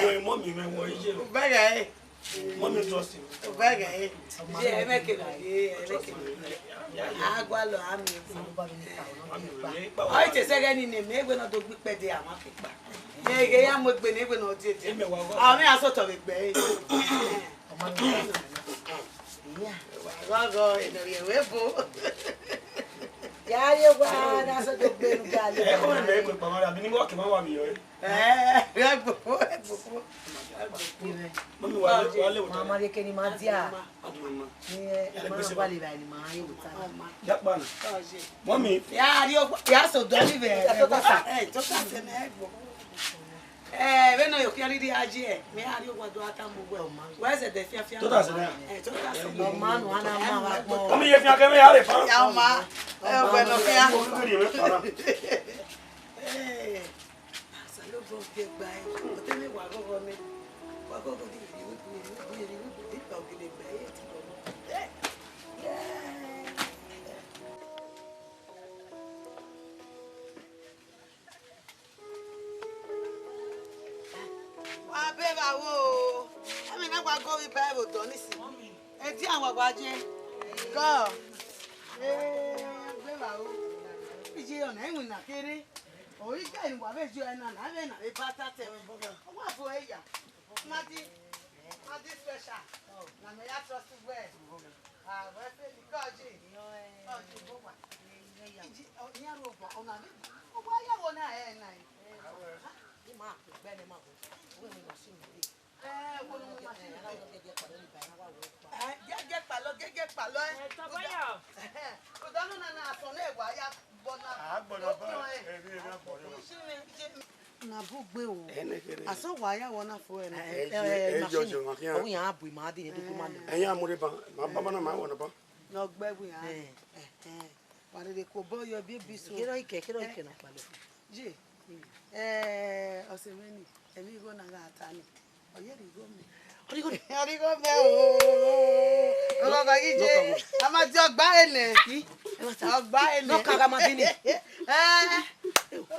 Yo, mummy, mẹ wọ iye. Bẹgẹ. Mummy trust you. Bẹgẹ. Ye ẹmẹ kele, ye ẹmẹ kele. Agualọ ami. Ọ te sẹgẹ ni ne mẹ wẹ ne ọ do gbe ikpẹdẹ, a ma fi kpa. Ye ghe ya mu egbe ne wẹ ne ọ die die. Amẹ a sotọ vbe gbe. Ghọghọ, enọ rhie ẹvbo. Ya rrie owa na sotọ gbe nu ga le. Ẹ, kọ mẹ, mẹ, kọ pa mara, bi ni mo ke ma wa mi yo. Ẹ, ẹ gbogbo, ẹ gbogbo. Mummy, wa le, wa le. Ma ma rhie eke ne ima dia. Mama. Ni, ẹ, ma wa le ba ni ma ye wota. Ya kpa na. Mummy. Ya rrie owa, ya sotọ ni vbe. Ya sotọ sa. Ẹ, sotọ sa ne ẹ gbogbo. Eh, vbene ọ ye okhian rhirhi a ye, mẹ a rrie owa do a tama uwẹ. Wẹ zẹdẹ fianfian. Tota sẹ na. Eh, tota sẹ na. Ọ ma nu, a na ma vbe agbọn. Ọ ma ye fian kẹ mẹ ya rre fan. Ya ọ ma. Eh, wẹ nọ fian. Ọ ma rhie mwẹ fan na. Eh, Osanobua ọ biẹ gba ẹ. Ọ te ne wa ghọghọ nẹ. Wa ghọghọ ghi rhie iwudu, rhie iwudu, rhie iwudu, rhie iwudu, rhie iwudu, rhie iwudu. Eh. Wa be vbe aro o. Ẹmwẹ na wa gọ vbe iba ẹvbo dọ ni si. Ẹdia wa wa je. Gọ. Eh, be vbe aro. Iye ọna ẹwẹn na kere. Ori gẹ ni wa vbe je ọna na, vbe na vbe ba ta tẹ. Wa bo ẹre ya. Madi, Madi special. Na mẹ ya trust well. Ah, wẹ fẹ ni kọji. Kọji bo wa. Iji, ọ, iran ru owa, ọna vbe. Owa ya wo na ẹ na. Ima gbe ne ma bo. Uwẹ ni ma si mi. Eh, wo ni ma si mi. Eh, gẹgẹ kpalọ, gẹgẹ kpalọ, eh. Eh, tọbọyọ. Kudanu na na sọ ne wa ya gbọna. A gbọna ba, eh, eri, eri a gbọna ba. Isi mi, isi mi. Na bu gbe o. Ẹnẹ kẹrẹ. Asọ wa ya wọ na fo ẹnẹ. Eh, eh, eh, eh, machine. Ọ yan bu ma di ni du ma le. Ẹyan mu re ba, ma ba na ma wọ na ba. Nọ gbẹ bu ya. Eh. Eh, eh. Wa rere ko bọ yọ bi bi so. Kero ike, kero ike na kpalẹ. Ye. Eh, ọse mẹ ni, ẹmwẹ igho na gha ta ni. Ọ ye rhie igho mẹ. Ọ rhie igho mẹ o. Ọgọgọ ghi je. A ma di ọgba ẹnẹ. Ọgba ẹnẹ. Nọ ka gha ma di ni. Eh.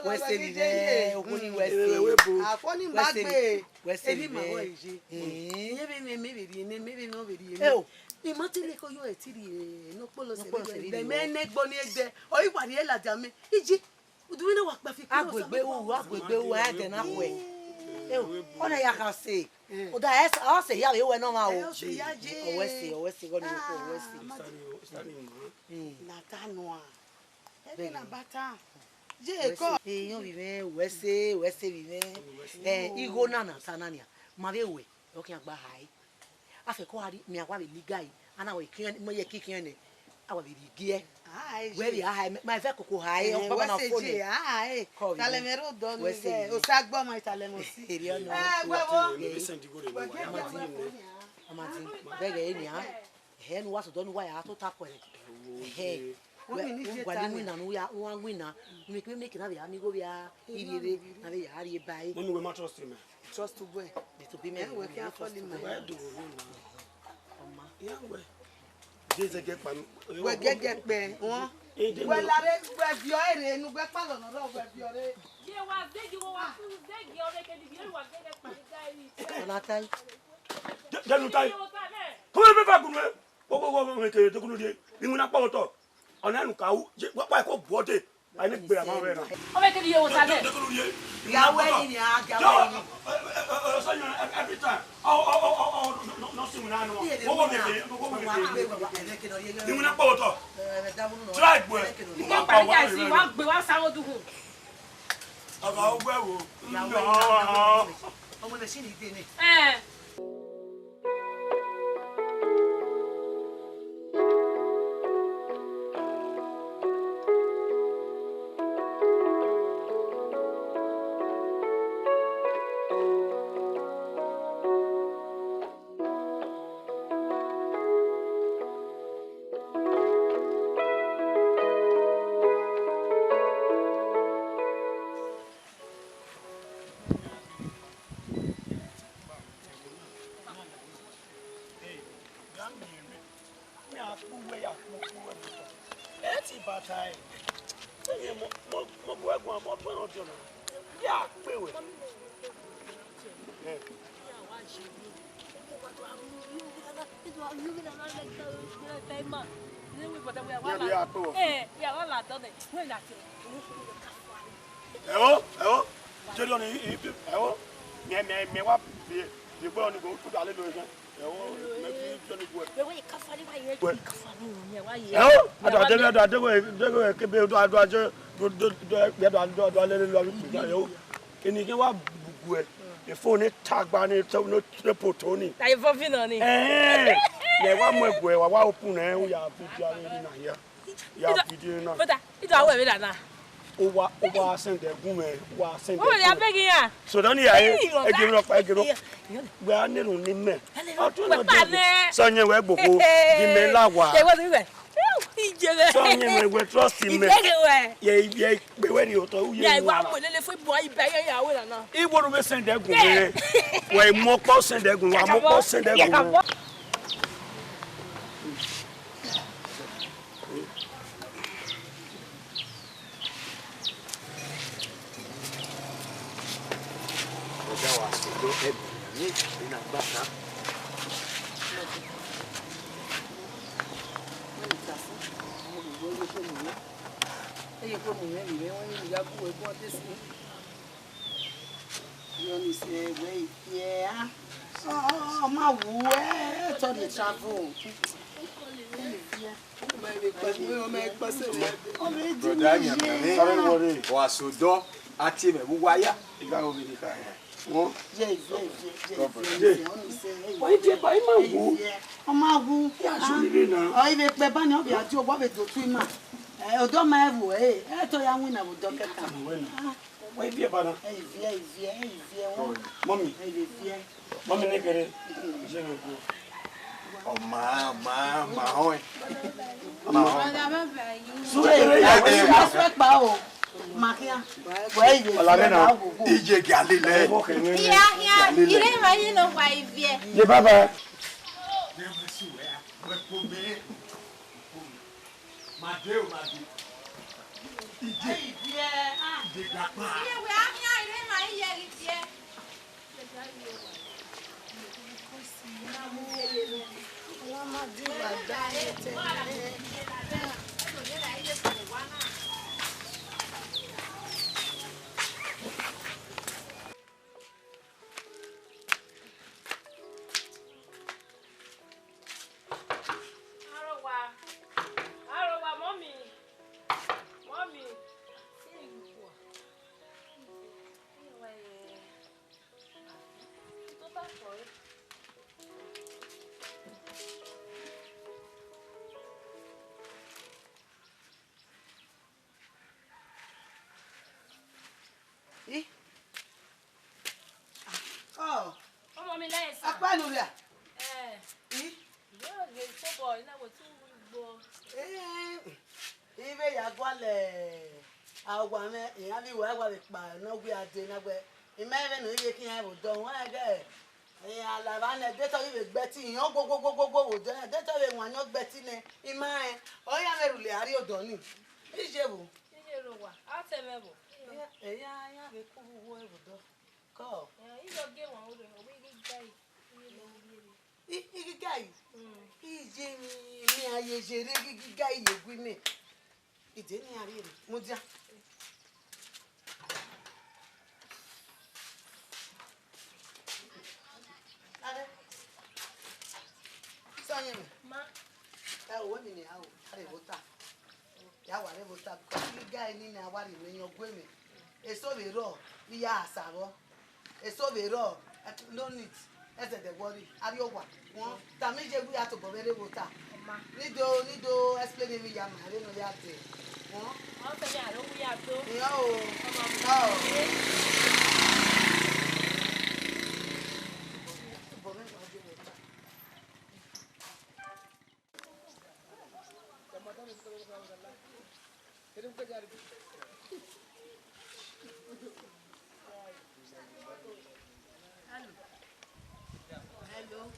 Wẹ se ni rẹ, okun ni wẹ se. Akọ ni ma gbe. Wẹ se ni rẹ. Iye vbe mẹ, mẹ vbe rhie nẹ, mẹ vbe nọ vbe rhie nẹ. Ẹ o. Ni ma te leke yo ẹ ti rhie, nọ kpolo se vbe mẹ ne gbo ni egbe. Ọ i wa rhie ladian mẹ. Iji. Udu vbene wa kpa fi kuro. Agbegbe ru, agbegbe ru, a dẹ na khuẹ. Eo, ọna ya kha sẹ. Eh. Oda, ẹ sẹ, ọ sẹ hia vbe wẹ nọ mwa o. Ẹ, ọ sẹ hia ye. Ọ wẹ sẹ, ọ wẹ sẹ, gọ ni ko, ọ wẹ sẹ. Ah, ma di. Mm. Na ta nua. Ẹ na ba ta. Ye kọ. Ẹ, yọn vbe mwẹ, wẹ sẹ, wẹ sẹ vbe mwẹ. Ẹ, igho na na ta na nia. Ma vbe wẹ, ọ khian gba hae. A fẹ kọ a rhie, mẹ a wa vbe liga ẹre, a na wẹ khian, mẹ ye ki khian nẹ, a wa vbe rhie igie. Wẹ vbe a hae, ma vẹ koko hae, ọ baba na fo nẹ. Kọ vbe. Talẹ mwẹ rre odọ ni, wẹ sẹ vbe. Osa gbọ ma talẹ mwẹ si. Eri ọnọ. Ẹ, wẹ wo. Ẹ, ma di, ma di, bẹghe eni a. Ẹhẹ, ne uwa sẹ odọ ne uwa ya tota kọẹ. Ẹhẹ. Wẹ, u gualọ iwinna ne u ya, u wa winna, u miẹn kevbe miẹn ke na vbe a miẹn igho vbe a rhie rre, na vbe ya rhie ba ẹre. Mummy, wẹ ma trust him, eh? Trust wẹ. Bẹtẹ obọ mwẹ. Ẹ, wẹ khian fall in love. Wẹ do ro na. Ọ ma. Iran wẹ. Jezegekpa. Wẹ gẹgẹ kpẹ wọn. Wẹ lare, wẹ viọ ere ne ugbẹn kpalọ nọ rọ, wẹ viọ re. Ye wa zegi, wo wa ku zegi ọre ke ni viọ, wa gẹgẹ kpẹ ga ri. Ọna tai. Dẹnu tai. Kọmọ ebe va gunu ẹ. Wo wo wo wo ke de gunu die. Ni mu na kpọ otọ. Ọna nu ka u, wa ko buọ de. Ai ne gbe ma wẹ na. Ọmọ ke ni ye wo ta bẹ. Ya wẹ ni ni a, ya wẹ ni. Every time. Oh, oh, oh, oh, oh, no, no, no, see me now, no. What, what we dey, what, what we dey do? Ni mu na kpọ otọ. Try gbe. Mo ma pa wa. Wa gbe wa sa wo dugun. Ọba ọgbẹ wo. Ya wẹ ni. Ọmọ machine ide ni. Eh. Mẹ a kpe uwẹ ya kpe ukpo uwẹ vbe otọ. Ẹ ti bata ẹre. Ẹ, mo, mo, mo bu ẹguan, mo bu ẹguan ọdiọn na. Ya kpe wẹ. Ẹ. Ya, ya kpe wẹ. Ẹo, ẹo, jẹrẹ ọni, i, i, ẹo, mẹ, mẹ, mẹ wa bi, bi egbe ọni go, u da lele ẹghẹ. Ẹo, mẹ bi jọ ni guẹ. Ẹo, a da dẹghẹ, a da dẹghẹ, dẹghẹ kebe, a da, a da je, do, do, do, a da, a da, a da lele lọ, ẹo. Eni kẹ wa guẹ, efo ne tagba ne, ne poto ni. Ta ye vọ fi nọ ni. Ẹn, mẹ wa mu ẹguẹ, wa wa open ẹ, u ya bi dia ni na hia. Ya video na. Brother, ido awẹ vbe na na. Uwa, uwa send ẹgun mẹ, uwa send ẹgun. Wọ́n wẹ̀rẹ̀ abeg yẹn. So dọ́ni ya ye, ẹ gẹ̀rọ ọkpa, ẹ gẹ̀rọ. Wẹ a nẹrun ni mẹ. Ọtún náà dé. Sọ yẹn wẹ gbogbo, di mẹ la wa. Ẹ wọ́n ti wẹ̀. Ìjẹ rẹ̀. Sọ yẹn wẹ, wẹ trust mẹ. Ìjẹ rẹ̀. Yẹ, yẹ, pé wẹ ni otọ, u ye. Ya, ìwà mọ̀ lélẹ̀ fún ìbọn ayé bẹ́ẹ̀ yẹn, ìyàwó ìlànà. Iwo ló fẹ́ send ẹgun rẹ̀. Wẹ mọ pọ́ send ẹgun, wà mọ pọ́ send ẹgun rẹ̀. Ọ̀gá wa sọ̀dọ̀ ẹ̀mí ní ìgbà kan. Eye kwe mu mwẹ vbe mwẹ, wẹ ya gu ẹguọn te si. Yọ ni sẹ wẹ iye a. Ọ, ọ, ọ ma wu ẹ, tọ ni travel. Brother, sorry, worry. Wa so dọ, a tie mẹ vbe uwa ya. Iga wo vbe ni ka ya. Wọ́n. Ye, ye, ye, ye, ye, ye, ọni sẹ, ẹ, wọ́n ti pa ima wu. Ọ ma wu. Ya so ni re na. Ọ, ivbe kpẹ ba ni, ọ bia di owa vbe do tu ima. Ẹ, odọ ma ẹ vbo, ẹ, ẹ to ya winna vbe odọ kẹta. Wẹ viẹ ba na. Ẹ viẹ, ẹ viẹ, ẹ viẹ, wọn. Mummy. Ẹ viẹ. Mummy ne kere. Ọ ma, ọ ma, ọ ma họn ẹ. Ọ ma họn ẹ. Sure, ya, ya, ya. Sure pa o. Ma khian. Wẹ ye. Ọla mẹ na. Iye gị alile. Hia, hia. Ire ma ye nọ wa iviẹ. Ye baba. Ma de o, ma de. Ije. Ije dapa. Iye wẹ a khian ire ma iye ghi viẹ. Arowa, arowa, mummy, mummy. Ih. Ọ. Ọmọ mi lẹ́yìn sà. Akpa nu rẹ. Ẹ. Ih. Yóò gé kóbọ̀ iná wò tún gbó. Ih. Ivbe ya gualọ awa mwẹ, iran vbe iwa wa vbe kpa ne ọ wia dee na wẹ, I ma rẹn vbene ivie khian vbe odọ, wẹ ghe. Ẹ, alava nẹ, de te ọ ghi vbe gbe ẹtin, iran gwoggwoggwogwo vbe odẹ, de te ọ vbe wan yan gbe ẹtin nẹ, I ma rẹn, ọ ya mwẹ rhulẹ a rrie odọ ni. Iye vbo? Iye rre owa, a tẹ mwẹ vbo? Iya, iya, iya vbe ku vbe uwu ẹvbo dọ. Kọ. Ẹ, I yọ gie wan ore, ọ wẹ I ghi ga ẹre, I ye ne I rhie ẹre. I, I ghi ga ẹre? Mm. Iye, mi a ye ye rre, I ghi ga ẹre ye gu imẹ. Ide ne iran rhie rre, mudia. Are. Sọyẹnmwẹ. Ma. Ẹ o, wẹ mi nian o, a rre vbe ota. Ya wa rre vbe ota, because I ghi ga ẹre ne a wa rhie mwẹ yan gu imẹ. Eso vbe rrọọ, I ya sa vbọ. Eso vbe rrọọ, no need, ẹ zẹdẹ worry, a rrie owa. Wọn, tama iye wẹ I ya tobọ mwẹ rre vbe ota. Ọ ma. Ne I do, ne I do explain emwi ya ma, vbene ọ ya dẹ. Wọn. Ọ sẹ ya ro ya do. Iran o. Ọ ma mu. Ọ. Tobọ mwẹ wa rre vbe ota. Hello. Hello.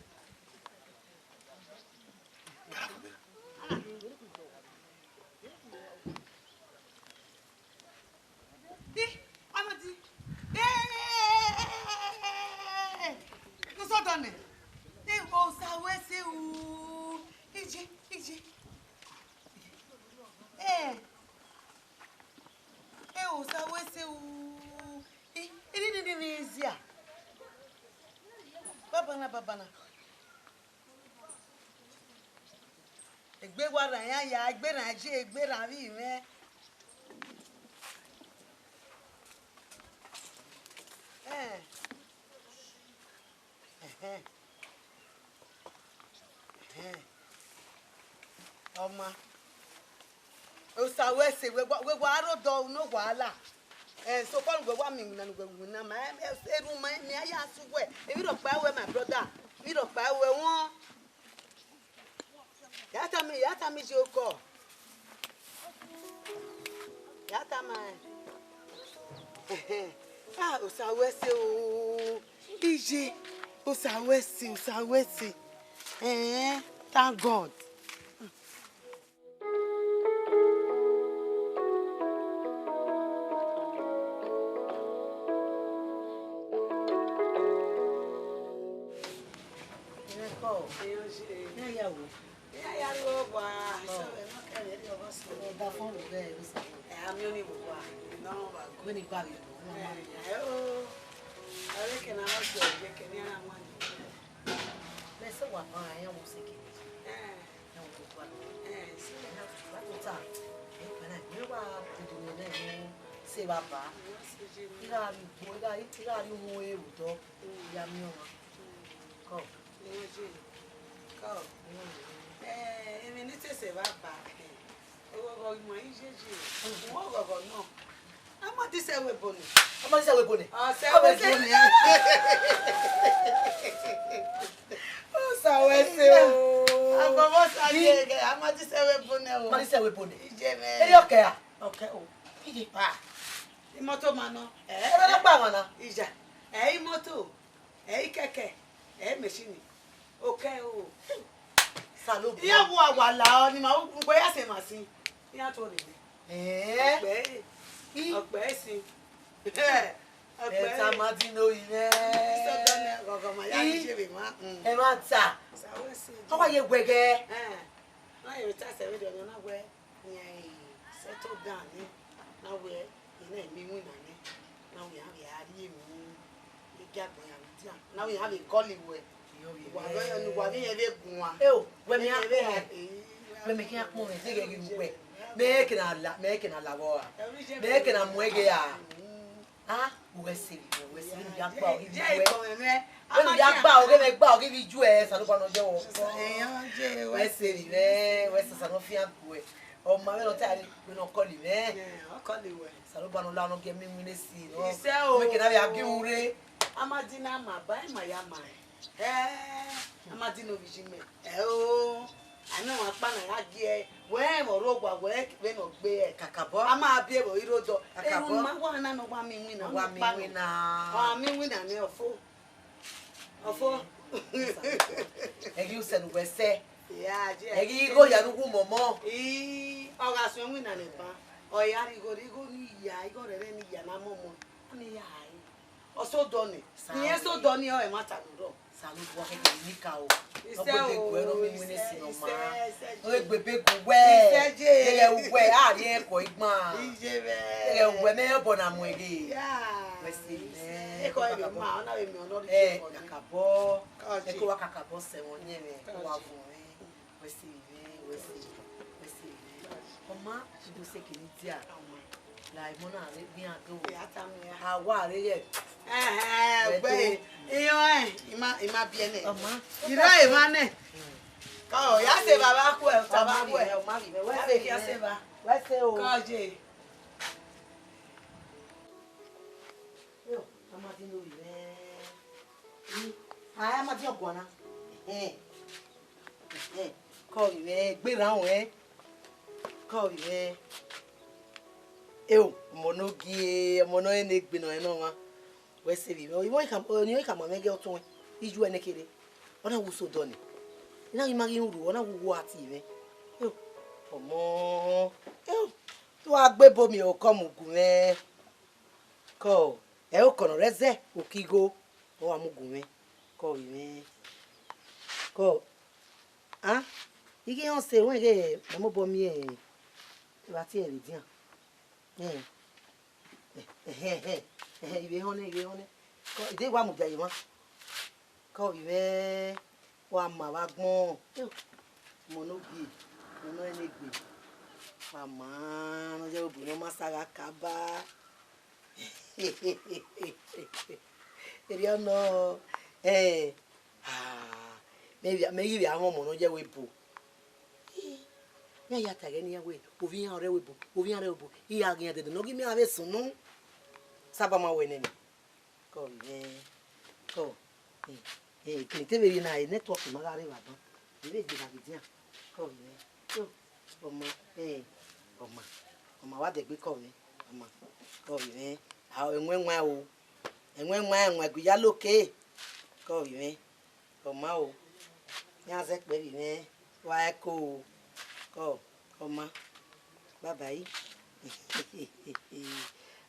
Ih, Amadi. Eh, ne sọdọ nẹ. Eh, Osa wẹ ẹse o. Ije, ije. Eh. Eh, Osa wẹ ẹse o. Eh, ini ni ni zia. Babana, babana. Egbe wa rran iran ya, egbe rran je, egbe rran vbe mwẹ. Eh. Ẹhẹn. Ẹhẹn. Ọ ma. Osa wẹ ẹse, wẹ wa, wẹ wa rre odọ unu owa la. Eh, sokpan wẹ wa miẹn iwinna ne uwẹ winna ma, eh, eh, erhunmwu ma, mẹ a ya sẹ uwẹ. Emwi rhọkpa ruẹ, my brother. Emwi rhọkpa ruẹ wọn. Ya tama, ya tama iye okọ. Ya tama. Ẹhẹn. Ah, Osa wẹ ẹse o. Iye, Osa wẹ ẹse, Osa wẹ ẹse. Eh, thank God. Ẹkọ, ne a ya ru. Ne a ya ru owa, sọvbe nọ kẹrẹ rhie ọghọ sẹ. Ẹ da fọn vbe ẹ, Osa. Ẹ, a miẹn ọnii vbe owa, ne ọ vba gọ. Wẹ ne I gba vbe ẹ, o. Ẹ, ẹ, o. Ẹ, vbe kẹ ne a sẹ, vbe kẹ ne a na wan. Mẹ sẹ wa ban iran vbe sẹ kẹ. Ẹ. Iran vbe owa. Ẹ, sẹ. Wa tota. Ẹ, kpẹna, ne wa dudu ne ne sẹ vba ba. Wa sẹ je. I gha rhie ugbo, I gha, I gha rhie uhunmwu ẹre vbe odọ. Mm. Ya miẹn ọmwa. Mm. Kọ. Iran je. Kọ. Iran je. Ẹ, emwi ne I te sẹ vba ba. Oghọghọ ima iyeye, uwẹ oghọghọ nọ. Amadi sẹ ẹvbo ebo nẹ. Amadi sẹ ẹvbo ebo nẹ. Ọ sẹ ẹvbo ebo nẹ. Osa wẹ ẹse o. Abọbọ sa ye gẹ, Amadi sẹ ẹvbo ebo nẹ o. Amadi sẹ ẹvbo ebo nẹ. Iye mwẹ. Eri ọkẹ ra? Ọkẹ o. Iye. Pa. Imoto ma nọ. Ẹ. Ẹ bẹ na gba wọn na. Iya. Ẹ imoto. Ẹ ikẹkẹ. Ẹ machine. Okẹ o. Salobua. Iye wo awala ọ ni ma ugbo ya sẹ ma sin. Iran to rre nẹ. Eh. Ọkpẹ. I. Ọkpẹ sin. Ọkpẹ. Ẹ ta Amadi ne oyi mwẹ. Sọdọ nẹ, ghọghọ ma ya I. Ni je vbe ma. Mm. Ẹ ma ta. Sa wẹ ẹse. Ọ wa ye wẹgẹ. Eh. Ọ ye ta sẹ vbe dọ na wẹ. Iran settle down nẹ, na wẹ, iran i miẹn iwinna nẹ, na wẹ iran vbe a rhie emwi, igiagbọn iran vbe dia, na wẹ iran vbe call wẹ. Wa vbe, wa vbe iran vbe guan. Eo, wẹ mẹ iran vbe, wẹ mẹ khian kpọnmwẹ, deghẹ ghi wẹ. Mẹ kẹ na la, mẹ kẹ na la vbọ ra? Mẹ kẹ na mu ẹghẹ ra? Ah, wẹ sẹ vbe, wẹ sẹ vbe, ya gba ọ ghi vbe wẹ. Vbene u ya gba ọ, vbene gba ọ ghi vbe ju ẹ, Osanobua nọ jẹ wẹ. Wẹ sẹ vbe, wẹ sẹ Osa nọ fian gu ẹ. Ọ ma vbene ọ ta re, vbene ọ call mwẹ. Ẹ, ọ call wẹ. Osanobua nọ la nọ gie mẹ iwinna esi nọ. Isẹ o. Mẹ kẹ na vbe a gie ure. Amadi na ma ba, ẹ ma ya ma ẹ. Ẹ, Amadi ne ovbi iye mwẹ. Ẹ o. Anẹ ọmwa ọkpa na ya gie, wẹ rẹn vbe ọ rre owa, wẹ vbene ọ gbe ẹ. Kakabọ. A ma biẹ vbe ọ i rre odọ. Kakabọ. Erhunmwu ma wa na ne ọ wa miẹn iwinna, ọ wa miẹn iwinna. Ọ wa miẹn iwinna nẹ, ọ fo. Ọfọ. Ẹ ghi usẹ ne uwẹ sẹ. Ya, je. Ẹ ghi igho ya ne uwu mọmọ. Ii, ọ gha suẹn winna nẹ ba. Ọ ya rhie igho, igho ni ya, igho rẹrẹ ni ya na mọmọ. Ọ ni ya hare. Ọ sẹ odọ ni. Sa ne irẹn sẹ odọ ni, ọ ẹmwata ne ọ rrọọ. Osanobua khẹke ne I ka o. Isẹ o, ọ gbe egbe guẹ ne ọ miẹn iwinna esi ne ọ ma. Isẹ, isẹ, ọ gbe ebe gu wẹ. Isẹ je. Deghẹ uwẹ, a rhie ẹko igban. Iye vẹ. Deghẹ uwẹ, mẹ obọ na mu eghe. Ya. Wẹ sẹ vbe. Ekọ ebe ma, ọ na vbe miẹn ọnọrighe. Eh, ẹko ni. Kakabọ. Ka je. Ẹko wa kakabọ sẹ vbe ọyẹnmwẹ, ẹko wa vuọn mwẹ. Wẹ sẹ vbe, wẹ sẹ, wẹ sẹ vbe. Ọ ma, I do sẹ kene dia. La emọ na rre, gbe iran do. Ya ta mu ya. A wa rre yẹ. Ẹhẹn, wẹ gbe. Do. Iran, ẹ, I ma, I ma biẹ nẹ. Ọ ma. I rre emwa nẹ. Ka ọ ya sẹ vbe avbe akhuẹ, ta vbe akhuẹ. Ọ ma vbe, ọ ma vbe, wẹ sẹ vbe. Wẹ sẹ o. Ka je. Yo, a ma di no vbe. A ma di ọguan na. Ẹhẹn. Ẹhẹn. Kọ vbe mwẹ, gberra ruẹn. Kọ vbe mwẹ. Eo, ọmọ ne ogie, ọmọ ne ọ rẹn ne egbe ne ọ rẹn ne ọmwa. Wẹ sẹ vbe mwẹ. Ọni ọ khama mwẹ ghe ọtuẹn. Iye ẹre ne kherhe. Ọ na wu sẹ odọ ni. I na ghi ma ghi rhurhu, ọ na wu uwu a tie mwẹ. Eo, ọmọ. Eo, te u wa gbe ebo miẹn okọ mu gu mwẹ. Kọ, ẹ okọ ne ọ rre ẹzẹ, okigho, ọ wa mu gu mwẹ. Kọ vbe mwẹ. Kọ, a, I ghi họn sẹ ruẹn ghe, mẹ mobọ miẹn evba tie ẹre vbe edian. Ẹn, ẹhẹn, ẹhẹn, ẹhẹn, I vbe họn nẹ, I vbe họn nẹ. Kọ, I de wa mudia ye emwa. Kọ vbe mwẹ, wa ma vbe agbọn. Ọmọ ne ogie, ọmọ ne ọ rẹn ne egbe. Wa ma, ne ọ ye ebo ne ọ ma sa gha kaba. Erriọ nọ, eh, ah, mẹ vbe, mẹ ghi vbe a mwẹ ọmọ ne ọ ye ẹvbo ebo. Eh, mẹ ya ta ẹghẹ ne iran wẹẹ, ovbi iran ọre ẹvbo ebo, ovbi iran ọre ẹvbo ebo. I gha ghian dẹdẹ ne ọ ghi miẹn avbe sunu. Saba ma wẹ nene. Kọ vbe, kọ, eh, eh, kene te vbe rhie na, eh, network ma gha rre vbe agbọn. Vbe gbe na vbe edian. Kọ vbe, yo, ọma, eh, ọma, ọma wa dẹgbe kọ vbe, ọma, kọ vbe, a, ẹwẹn wan o, ẹwẹn wan, ẹwẹn gu ya loke, kọ vbe, ọma o, iran zẹ kpẹ vbe mwẹ, wa ẹko o, kọ, ọma. Baba yi.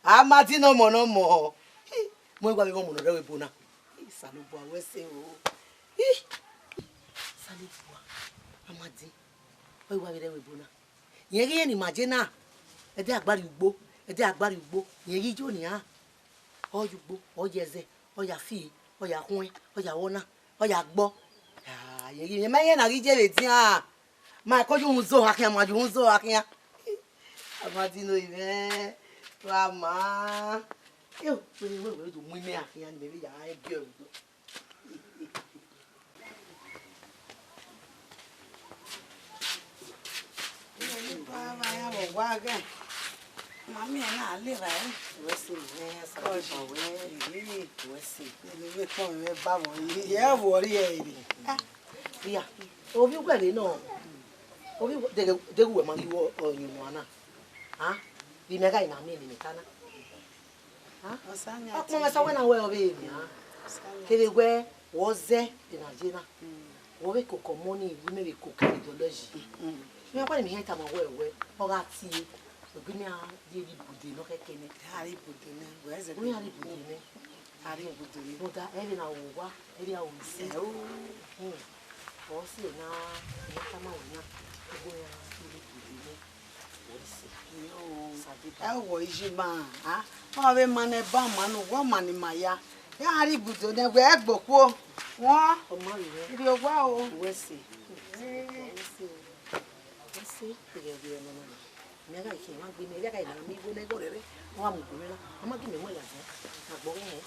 A ma di ne ọmọ ne ọmọ. Mọ i wa vbe ọmọ ne ọ rre ẹvbo ebo na. Osanobua wẹ sẹ o. Osanobua. A ma di. Ọ i wa vbe rre ẹvbo ebo na. Irẹn ghi irẹn ni ma je na. Ẹdẹ agbari ugbo. Ẹdẹ agbari ugbo. Irẹn ghi yo nian. Ọ ye ugbo, ọ ye ẹzẹ, ọ ya fi, ọ ya khuẹn, ọ ya wọ na, ọ ya gbọ. Ah, irẹn ghi irẹn ma irẹn na ghi je vbe edian. Ma ko yu uhunmwu zo ha khian, ma yu uhunmwu zo ha khian. A ma di ne oyi mwẹ, wa ma. Eo, wẹ, wẹ, wẹ do mu imẹ ha khian, ne mẹ vbe ya biẹ ọre. Mami ẹ na le ra ẹ. Wẹ sẹ mwẹ, Osanobua wẹ. Wẹ sẹ. Ene vbe kpọnmwẹ mwẹ ba vbọ, ẹ vbọ rrie ẹre. Iya, ovbi uwẹ rre nọ. Ovbi uwẹ, deghẹ, deghẹ uwẹ ma ghi wẹ ọyunnuan na. A? Vbe imẹ gha na miẹn ne imẹ ta na. A? Ọkpọnmwẹ sẹ wẹ na wẹ ọ vbe nian. Kevbe wẹ, wẹ ọ zẹ vbe na ye na. Wẹ ọ vbe koko ọmọ ni, imẹ vbe koko ẹre dọlọ yi. Iran kpa ne imẹ hẹn tama wẹ, wẹ, ọ gha tie, ọ gbe imẹ a rhie rre ibude nọ kẹkẹ nẹ. A rhie ibude nẹ, wẹ zẹ. Wẹ a rhie ibude nẹ. A rhie ibude nẹ. Rhunmwuda, ẹre na vbe owa, ẹre a vbe isi. Ẹ o. Hmm. Ọ sẹ na, imẹ tama wẹ na, ọ gbe iran rhie rre ibude nẹ. Wẹ sẹ. Ẹ o. Osanobua. Ẹ wọ iji ma, a? Ọ vbe ma nẹ ba ma nu, wẹ ọ ma ni ma ya. Ya rhie ibude nẹ, wẹ gbe okhuo. Wọn. Ọ ma rhie rẹ. Rhie owa o. Wẹ sẹ. Wẹ sẹ. Wẹ sẹ. Rhie rhie nọ na. Mẹ gha khin, wa gbe mẹ, ya gha na mi wo nẹ igho rẹrẹ. Wa mu gbe mẹ na. Ọ ma gi mẹ mu ya zẹ. Agbọn ghẹ hẹ.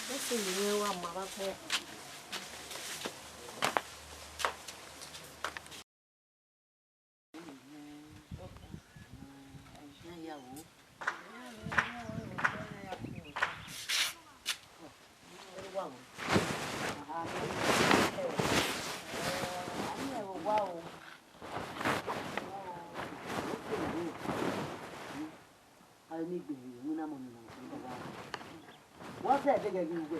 Wẹ sẹ, mẹ wa ma vbe agbọn. Wa zẹ ẹdẹghẹ ghi uwẹ.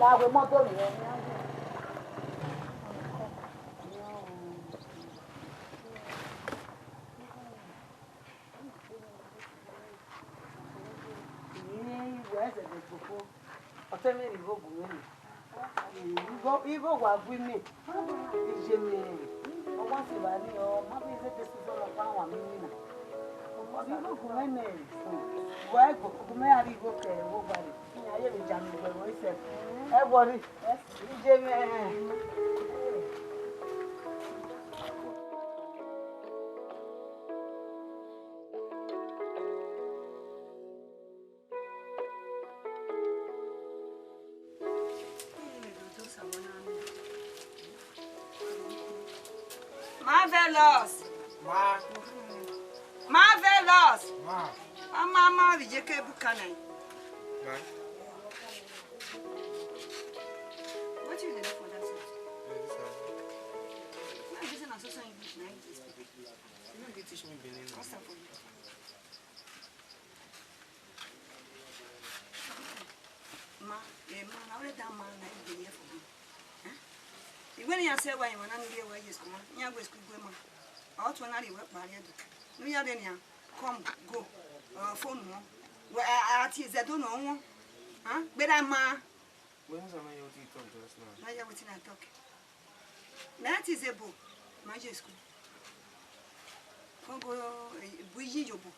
la wẹ mọto ni. Ine iwẹ zẹdẹ gboko, ọtẹn mwẹ ne igho gu mwẹ nẹ. Igho, igho wa gu mwẹ, iye mwẹ, ọ wa sẹ evba ni, ọ ma vbe zẹdẹ sẹ ọkpa wa mwẹ iwinna. Igho gu mwẹ nẹ, wa gu mwẹ a rhie igho ke ẹvbo gba rre. Iran ye vbe ja mwẹ vbe ẹvbo sẹ. Ẹ worry, iye mwẹ. Marvelous. Ma. Marvelous. Ma. Ama ama vbe iyeke ebuka na. Ma. Wetin you dey do for that side? Why you using na so so English na English? You no dey teach me Benin. What's up for you? Ma, eh, ma, na already that man na dey here for me. Eh? Iwẹ ne iran sẹ wa, iran na ni rhie wa ye school ma, iran gbe school gbe ma. Ọ tuẹ na rhie wẹ kpa rhie do. Nu ya de nian, come, go. Uh, phone wọn. Wẹ, a, a, a tie zẹ do nọ wọn. Huh? Gbe da ma. When is am I your tea talk just now? Na hear wetin I talk. Mẹ a tie zẹ bo, ma ye school. Come go, eh, bu iyi yo bo.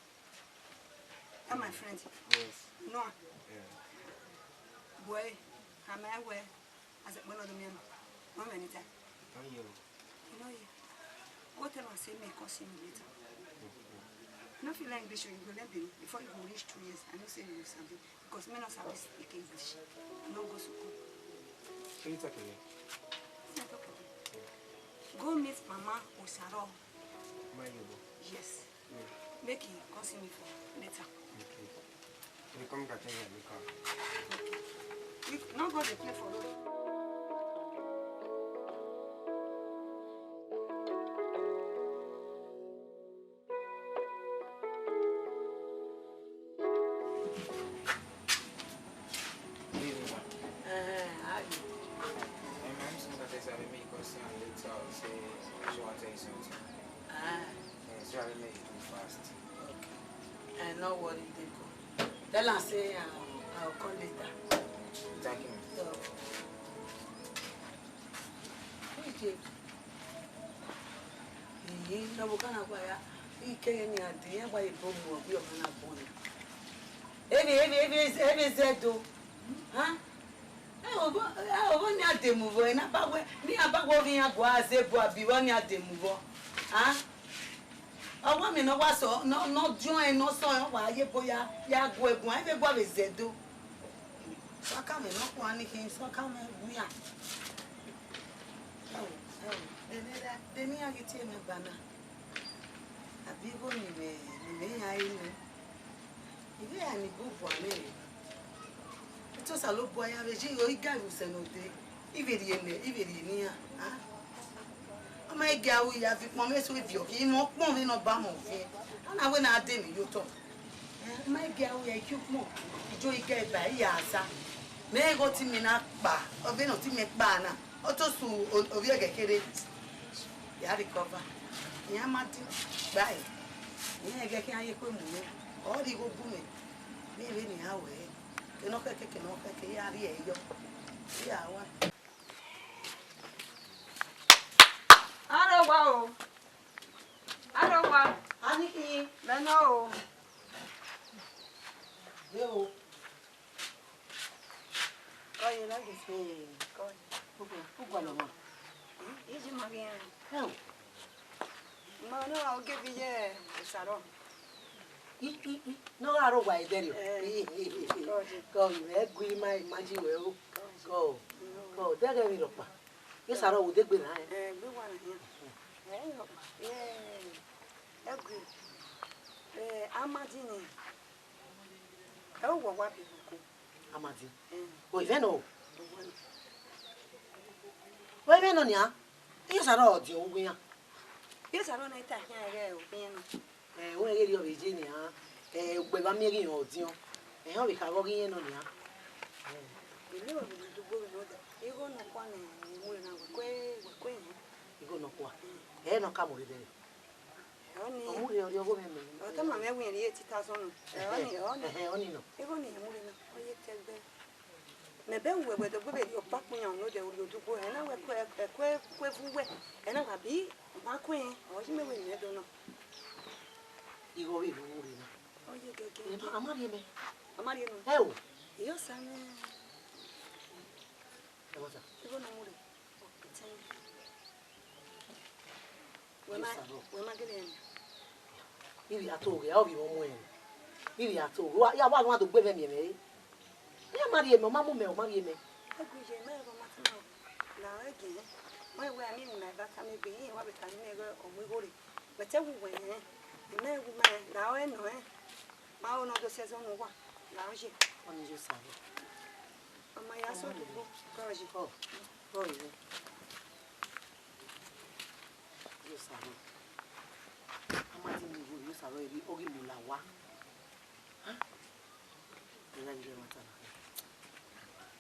That my friend. Yes. Noah. Yeah. Boy, am I where? As a one of the men. One minute. Can you? You know you. Go tell am say me come see me later. No feel like English, you go learn Benin. Before you go reach two years, I know say you will sabi. Because me no sabi speak English. I no go school. Can you talk again? Wetin I talk again? Go meet Mama Osaro. My neighbor. Yes. Yeah. Make he come see me for later. Okay. You come catch me later. Okay. You no go dey play for road. I'll see her later. I'll say, I just want to tell you something. Ah. Yeah, so I make it too fast. Okay. Eh, no worry, Deacon. Tell her say, um, I'll call later. Thank you, ma'am. So, Ije. Iyi, na bo kana kwa ya. Ike ni ade, ya gba ye bo mu obi ọmọ na bo ni. Ebe, ebe, ebe, ebe zẹ do. Ha? Ẹ, ọvọ, ẹ, ọvọ ni a dẹ mu vbọ, ẹ na ba wẹ, ni a ba wẹ ovbi iran gua ze bu abi vbọ ni a dẹ mu vbọ. Ha? Ọ wa miẹn ne ọ wa sọ, ne ọ, ne ọ diọn ẹn, ne ọ sọ ẹn, ọ wa ye ebo ya, ya gu ẹguan, ebe gua vbe zẹ do. Sọkamẹ nọkhua ni khin, sọkamẹ wian. Ẹo, ẹo, de ne iran ghi tie mwẹ gba na? Abi igho ni mwẹ, ni mwẹ iran re nẹ? I vbe ra ni bubua nẹ. Te Osanobua ya vbe ye igho iga vbe usẹ ne ode, I vbe rhie nẹ, I vbe rhie ne iran, a? Ọ ma i gia ru ya viọ ukpọn mwẹ eso viọ khin, imẹ ọkpọn vbe ne ọ ba mwẹ ọviẹn. A na wẹ ne a dẹ emwi ye otọ. Eh, ọ ma i gia ru ya, I gie ukpọn, I jo iga eba, I ya sa. Mẹ igho te imẹ na kpa, ọ vbe ne ọ te imẹ kpa na. Ọ te osu o-, ovbi ẹghẹ kherhe. Ya recover. Iran ma di gba ẹre. Iran ẹghẹ khian ye kue mu mwẹ. Ọ rhie igho bu mwẹ. Vbe vbene iran ruẹ. Ke ne ọ khẹke, ke ne ọ khẹke, I ya rhie ẹre yọ. I ya wa. Arowa o. Arowa. Ani khin? Mẹ nọ o. Ye o. Kọ ye na ghe. Ee, kọ ye. Ugu-, ugualọ mwa. Iji ma ghi ẹn. Ẹo. Ma nọ, oge vbe iye Osaro. I, i, i, ne ọ gha rre owa ẹdẹrriọ. Eh. I, i, i, i. Kọ ye. Kọ ye, ẹ gu ima, ima ji wẹ o. Kọ ye. Kọ, kọ, deghẹ vbe rhọkpa. Ye Osaro wo degbe na, eh. Eh, gbe wa na, eh. Eh, rhọkpa. Eh, ẹ gu. Eh, Amadi ni. Ẹ o wọ wa bi ko. Amadi. Mm. O, ivẹ nọ o. Owẹ nọ. Wẹ ivẹ nọ nian. Iye Osaro ọdiọn uwu iran. Iye Osaro na i ta khian ẹghẹ o, iran nọ. Ẹ, wẹ ghe erriọ vbe ye nian. Ẹ, ugbẹn vbe a miẹn ghi rẹn ọdiọn. Ẹ, ọ vbe kha vbe ọ ghi rẹn nọ nian. Ẹ. Ẹ, ne ọ vbe dugbo vbe nọ da. Igho nọkhua ne mu na wẹ kue, wẹ kue yan. Igho nọkhua. Mm. Ẹ, nọ ka mu rre dẹ. Ọni. Ọ mu rre, ọ rrie ọghe mwẹ mẹ. Ọ tama mwẹ wẹ irẹn rhie eighty thousand nọ. Ẹ, ọni, ọni. Ẹhẹn, ọni nọ. Igho ne irẹn mu rre na, ọ ye tẹgbẹ. Mẹ bẹ wẹ wẹ dọgbe vbe rhie ọkpa kpẹn yan nodẹ, u rhie odugbo, ẹ na wẹ kue, ẹ kue, kue vu wẹ, ẹ na wa bi ọkpa kue, ọ yi mẹ wẹ mẹ do nọ. Igho vbe mu rre na. Ọ ye gẹgẹ. Ẹ ma, a ma rhie mẹ. A ma rhie nọ. Ẹ o. Iyo sa mẹ. Ẹ ma sa. Igho ne ọ mu rre. Wẹ ma, wẹ ma gele ẹn. Ivbi a to ghe, ọ vbe mu ẹn. Ivbi a to ghe, wa, ya wa do gbe vbe miẹn mwẹ re. Ya ma rhie mẹ, ọ ma mu mẹ, ọ ma rhie mẹ. Ẹgu ye mẹ ẹghẹ ọ ma tama o. La ọ ẹgiẹn. Ma wẹ a miẹn emwi ne a i ba tama egbe, iran wa vbe tama imẹ ẹghẹ ọ mu igho rre. Mẹ te wu wẹ hẹn. Imẹ wu ma la ọ ẹnọ ẹn. Ma ho ne ọ do sẹ ẹzọ ne uwa. La ọ ye. Ọ ni yo sa vbe. Ọ ma ya sẹ odugbo. Kọ ye. Kọ, kọ ye. Yo sa vbe. A ma ti mu igho, yo sa vbe, ọ ghi mu la owa. Ha? Ẹ gha ghi rhie ẹmwata na.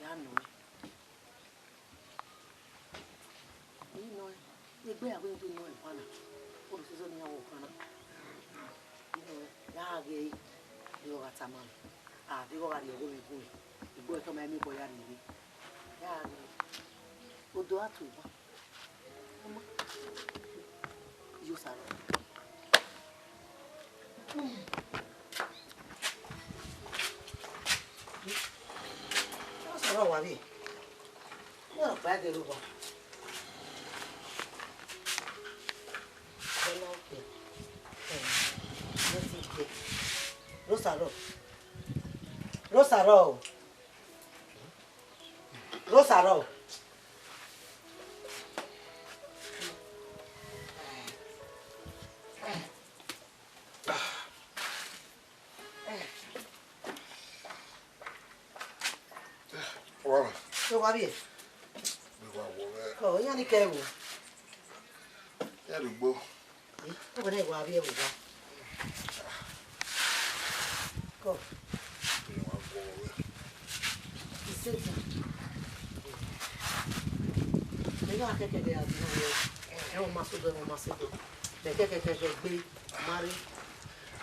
Ya nọ ẹn. I nọ ẹn. Egbe a wẹ do nọ ẹn kua na. O do sẹ ẹzọ ne iran wẹ ọkpa na. I nọ ẹn. Ya ghe ẹre. Deghẹ ọ gha tama mwẹ. A, deghẹ ọ gha rhie ọghe mwẹ gun. Igbo ẹre tọ ma miẹn obọ ya rhie ẹre. Ya ghe ẹre. Odo a tu owa. Ọmọ. Yo sa rọ. Yo sa rọ wa vbe. Yo pa de ru wa. Ọlọkpẹ. Yo ti de. Ro sa rọ. Ro sa rọ o. Ro sa rọ o. Wa ma. Ro wa vbiẹ. Mi wa wọ vbe. Ọ, iran ni kẹ vbo? Iran rugbo. Ọ wẹ ne wa vbiẹ vbe owa. Kọ. Mi wa wọ vbe. Isẹtin. Ya kẹkẹ ghe a dee, ẹ, ẹ, ọ ma sẹ odọ, ẹ, ọ ma sẹ odọ. Mẹ kẹkẹ kẹkẹ gbe, ma rre.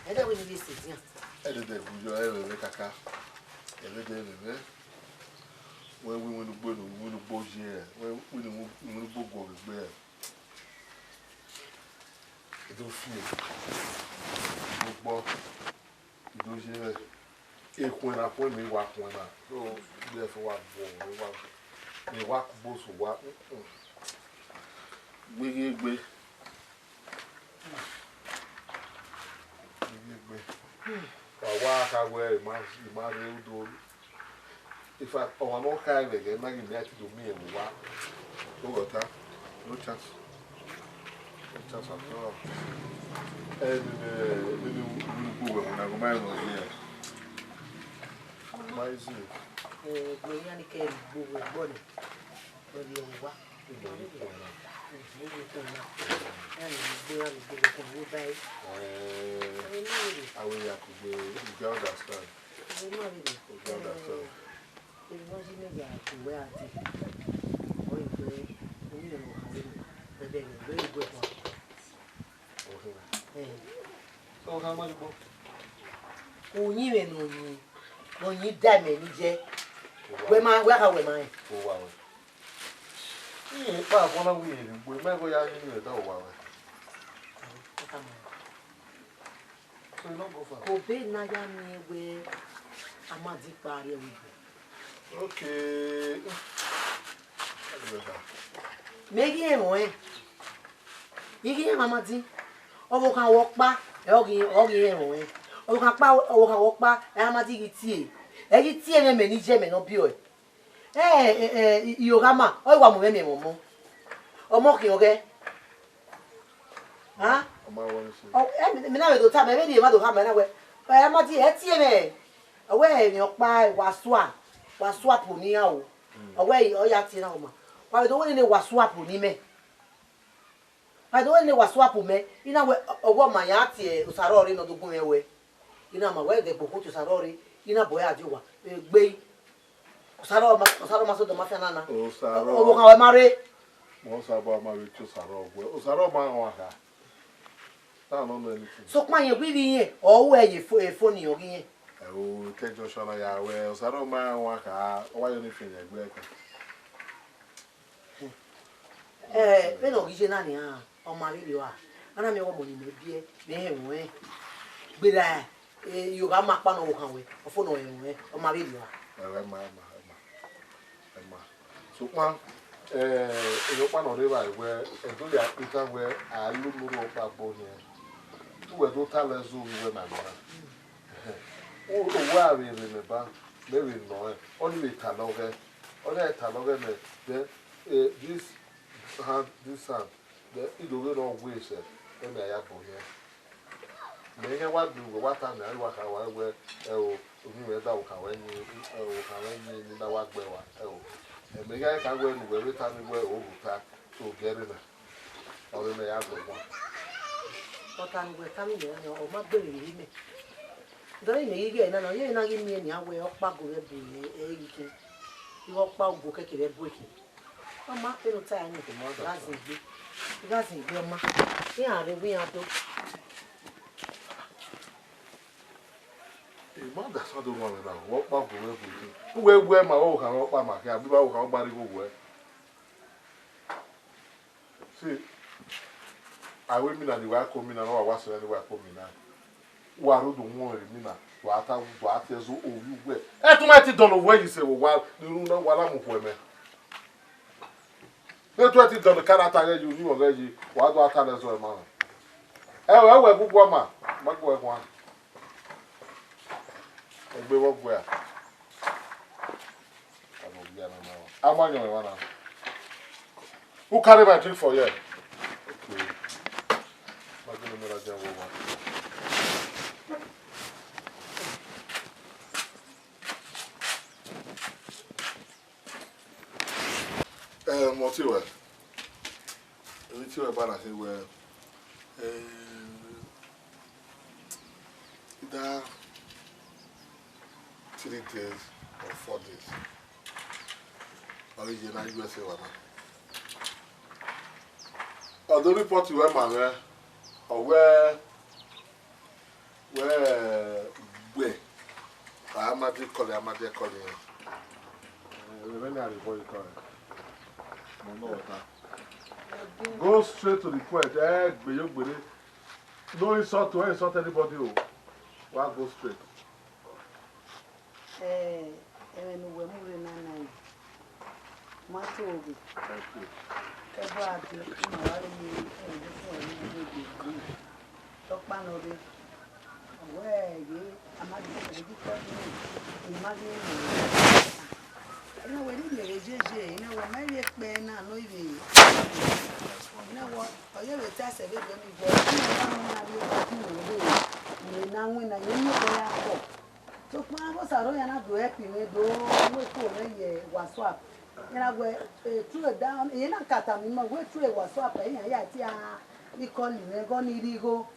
Ẹ dẹ wẹ ne I vbe sẹ edian. Ẹ dẹdẹ gu yọ, ẹ vbe vbe kaka. Ẹ vbe dẹ vbe vbe. Wẹ wẹ iwinna ugbo ne, iwinna ugbo ye, wẹ wẹ iwinna ugbo guọghọ egbe. I do fi ẹre. Mo gbọ. I do ye vbe. Ekhuẹn na khuẹn mẹ, I wa khuẹn na. So, I gbe ẹfe wa vọ, I wa, mẹ wa ku boss wa. Mm-mm. Gbeghiegbe. Gbeghiegbe. Wa wa kha wẹ, I ma, I ma rre udo. In fact, ọmwa ne ọ kha ẹvbo ẹghẹ na ghi mẹ a te do miẹn vbe owa. Oghọta, no chance. No chance at all. Ẹ, nene, nene urhugbo wẹ, wẹ na ghe ma rẹn nọ ye. Ma easy. Eh, ẹgbẹe iran ni kẹ urhugbo wẹ ẹgbọ nẹ. Wẹ rhie owa. Ẹ, urhugbo iran ni gbe wẹ kugbe ba ẹre. Eh, Ẹ, ma rre. Avbe ya kugbe, you get understand. Ẹ, ma rre. You get understand. Emwi ne ọ ye imẹ ya gu wẹ a dee, ọ re wẹ, uyinmwẹ ne ọ kha vbe nọ, ẹdẹ ne ọ gbe re gu ẹre khuan. Ẹn. Ọ kha ma ye ugbo. Uyinmwẹ ne ọ yin, ne ọ yin da imẹ ni ye. Wẹ ma, wẹ a kha wẹ ma rẹn. Owa wẹ. Iye kpa agbọn na wẹ irẹn vbe ugbo, mẹ gho ya yin uyinmwẹ da owa wẹ. Ọ kha ma rẹn. So you no go far. Obọ ne a ya miẹn wẹ Amadi kpa rrie ẹvbo igbo. Okay. Mẹ ghi rẹn ruẹn. I ghi rẹn Amadi. Ọvbokhan wẹ ọkpa, ẹ, ọ ghi, ọ ghi rẹn ruẹn. Ọvbokhan kpa, ọvbokhan wẹ ọkpa, ẹ, Amadi ghi tie. Ẹ ghi tie mwẹ, mẹ ne I ye, mẹ ne ọ biẹ ọe. Ẹ, ẹ, ẹ, I, I, Iyoghama, ọ i wa mu mwẹ miẹn ọmọ. Ọmọ khian ọghẹ. Hàn? Ọ ma wẹ ọnii sẹ. Ọ, ẹ, mẹ, mẹ na vbe do ta, mẹ vbe rhie emwa do khama na wẹ, ẹ, Amadi, ẹ tie mwẹ. Ọ wẹ emwi ọkpa, wa sua, wa sua po ne iran o. Mm. Ọ wẹ, ọ ya tie na ọma. Wa vbe do wẹ nene wa sua po ne imẹ. Wa do wẹ ne wa sua po mẹ, I na wẹ, ọ wẹ ọ ma ya tie Osaro rre ne ọ do gu mwẹ wẹ. I na ma wẹ ẹdẹ gbe okhuo tie Osaro rre, I na bọ ya die owa, egbe. Osaro ma, Osaro ma sẹ odọ ma fian na na. Osaro. Ọvbokhan wẹ ma rre. Mẹ Osaro ma vbe tie Osaro wẹ. Osaro ma rẹn ọmwa kha. That no know anything. Sokpan irẹn wẹ ivbi irẹn, ọ ru ẹre ye fo, e fo ne irẹn ọ ghi rẹn. Ẹ o, ke junction na ya wẹ, Osaro ma rẹn ọmwa kha, ọ wa ye ọnii fian yan egbe ẹkan. Ẹ, vbene ọ ghi ye na nian, ọ ma vberriọ a. A na miẹn ọmọ ne imẹ biẹ, mẹ rẹn ruẹn. Gberra, e, Iyoghama kpa ne ọvbokhan wẹ, ọ fo ne ọ rẹn ruẹn, ọ ma vberriọ a. Ẹ, ẹ ma, ẹ ma, ẹ ma, ẹ ma. Sokpan, ẹ, emwi ọkpa ne ọ rre evbare wẹ, ẹdẹ ya kpe itan wẹ, a lele unu rhọkpa bọ hiẹn. Te uwẹ do ta lẹ zẹ ovbi uwẹ na nian. Owa vbe rre mẹ ba, mẹ vbe nọ rẹn, ọnii vbe talọ ghẹ, ọnii talọ ghẹ nẹ, then, eh, this hand, this hand, then I do vberriọ wẹ sẹ, then mẹ ya bọ hiẹn. Mẹ ighẹ wa gbe uwẹ, wa ta mẹ, a wa kha wa wẹ, ẹ o, uyinmwẹ da okhan wẹ yin, ẹ o, okhan wẹ yin ne I na wa gbe wa, ẹ o. Ẹ, mẹ ighẹ ka wẹ ne uwẹ vbe ta ne wẹ o rhu ta, so gẹrẹ na. Ọre mẹ ya gbọgbọn. Ọta ne uwẹ tama mẹ na, ọ ma gberra vbe imẹ. Dọmwẹ imẹ ghi ghe ẹre na, ọ ye na ghi miẹn nian wẹ ọkpa go vbe ẹbu ẹre ghi khin. Ighe ọkpa ugo kẹkẹ vbe ẹbu ẹre khin. Ọ ma, vbene u ta ẹre ni, I gha zin egbe. I gha zin egbe, ọ ma. Iran rre vbe iran do. I ma understand ọmwa mwẹ na, wẹ ọkpa ugo vbe ẹbu ẹre khin. Uwẹ wẹ ma, ọ kha ọkpa ma khin, abi ba ọ kha ọkpa rre igho wẹ. See, a wẹ imina ne wa ko imina, ne wa wa sẹ ne wa ko imina. Wa rre odọ wọn imina, wa ta, wa ta ẹzọ ovbi uwẹ. Ẹ tu ma ti dọlọ wẹ yi sẹ vbe owa, ne unu na wa la mu khuẹ mẹ. Ne tu ti dọlọ character ghẹ yi, uyinmwẹ ghẹ yi, wa do ta ẹzọ ẹmwa. Ẹ wẹ, ẹ wẹ gugu ọma, ma gu ẹre khuan. Egbe vbe ọ guẹ a? Ama yọn emwa na. Who carry my drink for here? Okay. Ma gele mẹ ladian vbe owa. Eh, mẹ ọtẹn ruẹ. Emwi te ruẹ ba na khin wẹ, eh, either three days or four days. Ọ ghi ye na U S A wa na. Ọ do report wẹ ma mwẹ, ọ wẹ, wẹ, wẹ, a ma de call, a ma de call. Ẹmwẹ na rre bọ ikọ rẹ. Mo nọ ọta. Go straight to the point. Ẹ gbe yo gbere. No insult to insult anybody o. Wa go straight. Ẹ, ẹmwẹ ne uwẹ mu rre na na, ma to ghe. Thank you. Ẹbọ a dee, ima wa rre ye ẹmwẹ ne uwẹ mu rre egbe. Ọkpa nọ rre. Ọ wẹ ghe, a ma ghi, a ghi kọ nẹ, I ma ghi rẹn. Ena wẹ ne imẹ vbe yeye, ena wẹ ma rhie kpẹ na nọ ivbe. Ena wẹ, ọ ye vbe ta sẹ vbe egbe ni wẹ, ena wẹ ma rhie kpẹ na nọ ivbe. Mẹ na winna, ye miẹn obọ ya kọ. Sokpan avbe Osaro ya na do help mwẹ do mu eko mwẹ ye WhatsApp. Iran wẹ, eh, through down, iran na ka tama imẹ wẹ through WhatsApp, iran ya tie a call mwẹ, ẹghẹ ọnii rre igho.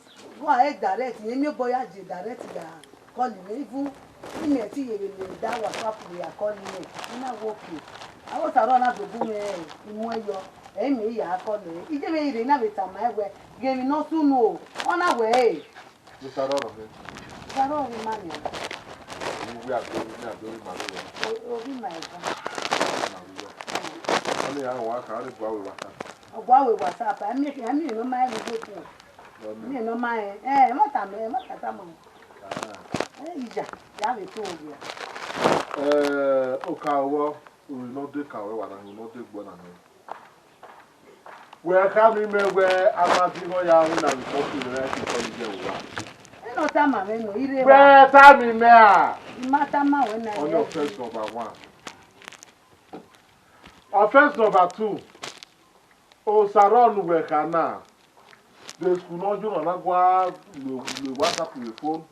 Wa e direct, iran miẹn obọ ya je direct ya call mwẹ, even imẹ te ye vbe ne da WhatsApp vbe ya call mwẹ, I na wẹ okay. Avbe Osaro na do bu mwẹ imuẹn yọ, ẹ i mẹ ya call mwẹ. Iye mwẹ i rre na vbe tama ẹn wẹ, ghe emwi ne ọ sunu o, ọ na wẹ ẹre. Osaro rọ khin. Osaro rọ khin ma nian. Ovbi uwẹ a do, ne a do rre ima vberriọ. O, ovbi ima eva. Ima vberriọ. Ọnii a wa kha, ọ rre gua wẹ WhatsApp. Ọ gua wẹ WhatsApp, a miẹn, a miẹn ne ọ ma rẹn vbe okhuo. Ọ miẹn. Miẹn ne ọ ma rẹn. Ẹ, ẹmwata mẹ, ẹmwata tama. Ah. Ẹ, iya, ya vbe to ovbi a. Ẹ, oka vbọ, uri ne ọ de ka wẹ wa na, uri ne ọ de gbe na nẹ. Wẹ khama imẹ wẹ a ma dinghọn ya winna vbe country ne a i ke call iye ẹvbo uwa. Ẹ nọ tama mwẹ nọ, I rre evba. Wẹ tama imẹ a? I ma tama wẹ na. Ọni offense number one. Offense number two. Osaro ne uwẹ kha na, de school ne ọ yo na na gua lo, lo WhatsApp vbe phone.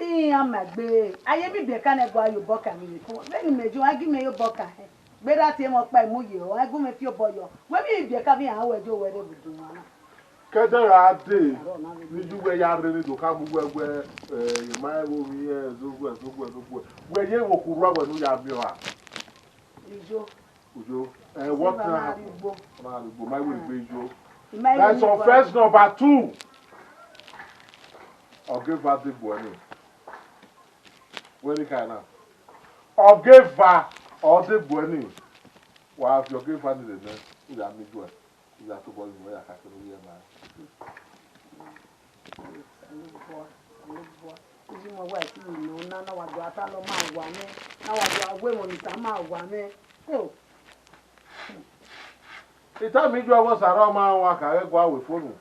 Iran ma gbe, a ye miẹn ibiẹka ne ẹ gua ye obọ kan vbe phone. Vbene imẹ yo, a gi mẹ ye obọ kan hẹ. Gberra tie mwẹ ọkpa mu ye, ọ gu mwẹ fi obọ yọ. Wẹ miẹn ibiẹka vbe iran wẹ yo wẹ rre vbe udu wan na. Ke ẹdẹ ra dee, ne iye uwẹ ya rre ne do khama uwẹ wẹ, eh, ma ẹvbo mwẹ, zoguẹ, zoguẹ, zoguẹ. Wẹ ye vbe okhuo rua wẹ ne u ya miẹn ọre. Ijo. Uyo, eh, what happened? Ọ na rhie ugbo, ma i wẹ egbe yo. That's offense number two. Ọgeva degbe ẹre ni. Wẹ ni kha na. Ọgeva ọ degbe ẹre ni. Wa viọ ọgeva ni rre nẹ, u ya miẹn ijuẹ, u ya tobọ rinmwian, u ya kha kẹ ne u rhie ma. Osanobua, Osanobua. Iji mwa wa ti ru nọ na, na wa do ata nọ ma wa mwẹ, na wa do a wẹ emọ ni ta ma wa mwẹ. Oh. I tama ijuẹ wẹ Osaro ma wan kha ghẹ gua wẹ fonu.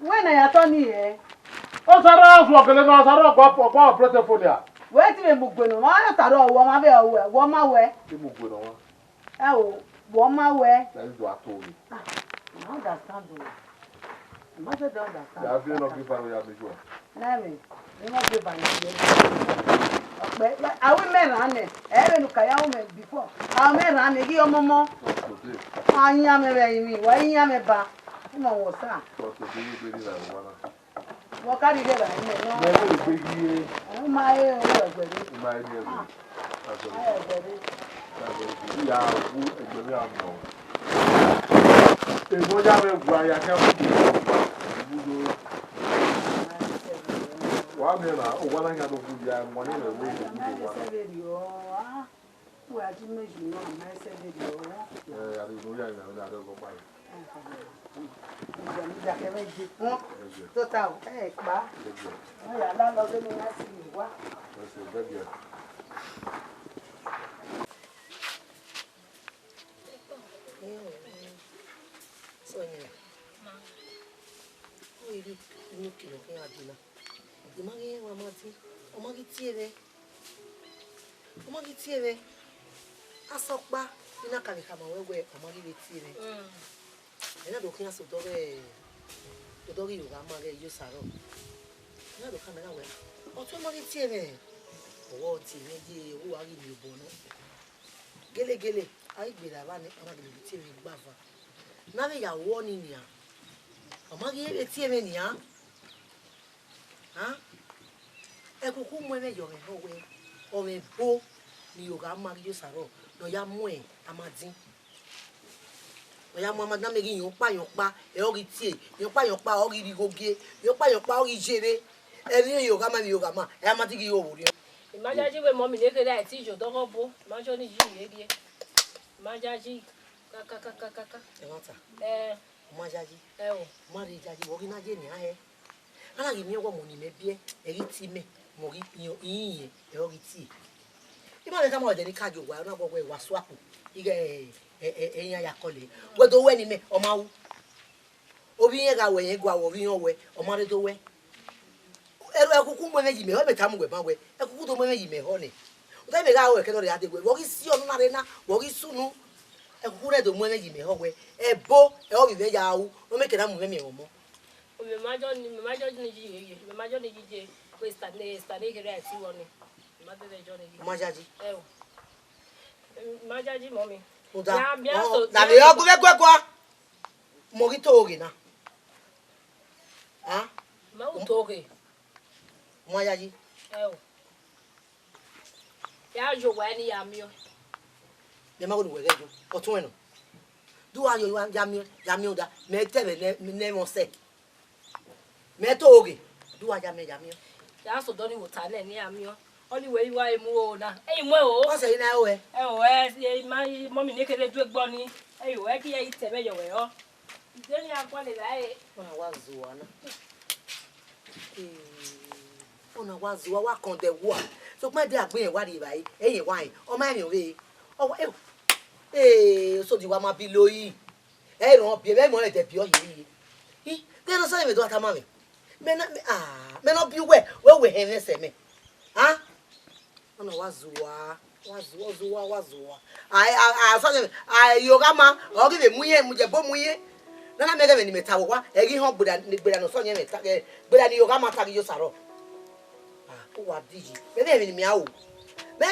Wẹ na ya tọ ni hẹ? Osaro a zuọ gele nọ, Osaro gua, gua operate fonu a. Wẹ ti vbe mu gbe nọ, ma ya Osaro ọwọ, ma vbe ọwẹ, wọ ma wẹ. Ti mu gbe nọ wa. Ẹ o, wọ ma wẹ. Ya do a to mi. Ah, I understand o. I ma sẹ don understand. Ya fi no give her ya mi jua. Na me, ni mo gbe ba ni ye. Ọkpẹ, a wi mẹ rhan nẹ, ẹ vbe ne u ka ya ru mẹ before. A wi mẹ rhan nẹ, ghi ọmọmọ. Today. A yan mẹ vbe imi, wa yan mẹ ba. Mo wọ sa. Today you be ni la wa na. Wọ ka rhie vbe ime nọ. Mẹ vbe egbe ghi re. Ẹ ma he, ọ wẹ ẹguẹ re. Ma he ni ẹguẹ. Ah. That's all. Ọ wẹ ẹguẹ re. That's all. Ya wu ẹgbẹ vbe a nọ. Emọ ya vbe gua ya kẹ. Wa miẹn na, owa na yan do gu ya, emọ ni vbe wu do gu wa. Wẹ a ji mẹ ju nọ, a ma ẹsẹ vbe rriọ. Ẹ, a rhie unu ya, a rhie unu ya, a rhie ọgọ kpa rre. Ẹ, ẹ, ẹ, ẹ, ẹ, ẹ, tota o, ẹ, ẹ, kpa. Ẹ, ẹ. Ọ ya la lọ vbene a si ye wa. Ẹ, ẹ, ẹ, ẹ. Sonia. Ma. Ọ i re unu kilo khian dee na. I ma ghi rẹn wa ma tin, ọ ma ghi tie mwẹ. Ọ ma ghi tie mwẹ. Asọkpa, I na ka vbe khama ruẹ wẹ ọ ma ghi vbe tie mwẹ. Mm. Ẹ na do khian sẹ odọ ghe, odọ ghe Iyọghama ghe Iyosaro. Ẹ na do khama na wẹ, ọtẹn ọ ma ghi tie mwẹ. Ọ wẹ ọ tie mwẹ ye, ọ wa ghi miẹn obọ nẹ. Gelegele, a i gberra evba nẹ, ọ na gele vbe tie mwẹ igbava. Ne a vbe ya ru ọnii nian. Ọ ma ghi vbe tie mwẹ nian. An, ẹkhukhun mu ẹmwẹ yọ mwẹ họn wẹ, ọ mwẹ ebo ne Iyọghama ghi Iyosaro ne ọ ya mu Amadin. Ọ ya mu ama na mẹ ghi yọn ọkpa yọn ọkpa, ẹ ọ ghi tie, yọn ọkpa yọn ọkpa, ọ ghi rhie igho gie, yọn ọkpa yọn ọkpa, ọ ghi jere. Ẹ vbe rẹn ye ogha ma, vbe ye ogha ma, ẹ a ma di ghi ro vbe orhiọn. Imagine wẹ mummy ne kherhe a i te ye odọghọ obo, imagine ọni yi rhie rhie. Imagine kakakakaka. Ẹmwata, eh, ọ ma yayi, ẹ o, ọ ma rre yayi, vbe ọ ghi na ye nian hẹ? A na ghi miẹn wẹ ọmọ ne imẹ biẹ, ẹ ghi tie mẹ, mẹ ọ ghi iyẹn, iyẹn ẹ ọ ghi tie. I ma vbe tama ẹdẹ ne I ka ye owa, ọ na wẹ wẹ wa suakhu, ighẹ ẹ, ẹ, ẹ, iran ya kọlẹ. Wẹ do wẹ ne imẹ, ọ ma ru. Ovbi irẹn gha wẹ, irẹn gua wẹ, ovbi irẹn wẹ, ọ ma rre do wẹ. Ẹ, ẹkuku mu ẹmwẹ ye imẹ họ, mẹ tama uwẹ ban wẹ, ẹkuku do mu ẹmwẹ ye imẹ họ nẹ. Uta mẹ gha ru ẹkẹ ne ọ rhie a dee wẹ, vbe ọ ghi si ọnọna rre na, vbe ọ ghi sunu. Ẹkuku nẹ do mu ẹmwẹ ye imẹ họ wẹ, ẹbo, ẹ ọ vbe imẹ ya ru, ne ọ mẹ kẹ na mu mwẹ miẹn mwẹ ọmọ. Mẹ ma jọ ni, mẹ ma jọ ni yi ye, mẹ ma jọ ni yi ye, wẹ Esther ne, Esther ne kherhe a i te wọ ni. Mẹ ma bẹghe jọ ni yi. Ọ ma yayi. Ẹ o. Mẹ ma yayi, mummy. Uda. Ya, mia ọ, so, na mia vbe so. Ọgụ vbe guẹgua. Mẹ ọ ghi to ghe na. A? Ma u to ghe. Ọ ma yayi. Ẹ o. Ya yo wa ni ya miẹn. Mẹ ma ghe ne uwẹ ghẹ yo. Ọtuẹn nọ. Do wa yo ya miẹn, ya miẹn uda. Mẹ te ẹmwẹ ne, ne ẹmwẹ ọsẹ. Mẹ to ghe, do wa ya mẹ ya miẹn. Ya sẹ odọ ni vbe ota nẹ ne iran miẹn. Ọni wẹ i wa emu ro na. Ẹ i mu ẹro. Ọ sẹ i na ro ẹ. Ẹ o, ẹ, ẹ, ma, mummy ne kherhe du egbe ọni. Ẹ o, ẹ ghi ya i tẹ mwẹ yọ wẹ ọ. Ide ni a gualọ evbare. Ọ na wa zẹ uwa na. Ee, ọ na wa zẹ uwa, wa kọn dẹ wua. Sokpan ẹdẹ a gbe rẹn wa rri evbare, ẹ i rẹn wa rẹn. Ọ ma rẹn ovbe. Ọ wa, ẹ o. Ee, osodi wa ma bi lo yi. Ẹ i rẹn ọ biẹ, mẹ i mọ rẹn ẹdẹ biẹ ọ ye yi. I, de ne osẹe mwẹ do a tama mwẹ. Mẹ na, mẹ, ah, mẹ ne ọ biẹ uwẹ, wẹ wẹ hẹ mwẹ sẹ mẹ. A? Ọ na wa zẹ uwa, wa zẹ uwa, zẹ uwa, wa zẹ uwa. A, a, a, sọ yẹn, a, ye ogha ma, ọ ghi vbe mu irẹn, mu ye ebo mu irẹn. Nana mẹ ghẹ ẹmwẹ ne imẹ ta vbe owa, ẹ ghi họn gberra, gberra ne osọ yẹn mwẹ ta, ẹ, gberra ne ye ogha ma ta ghi ye osarọ. A, uwa di yi. Mẹ vbe ẹmwẹ ne imẹ a ru. Mẹ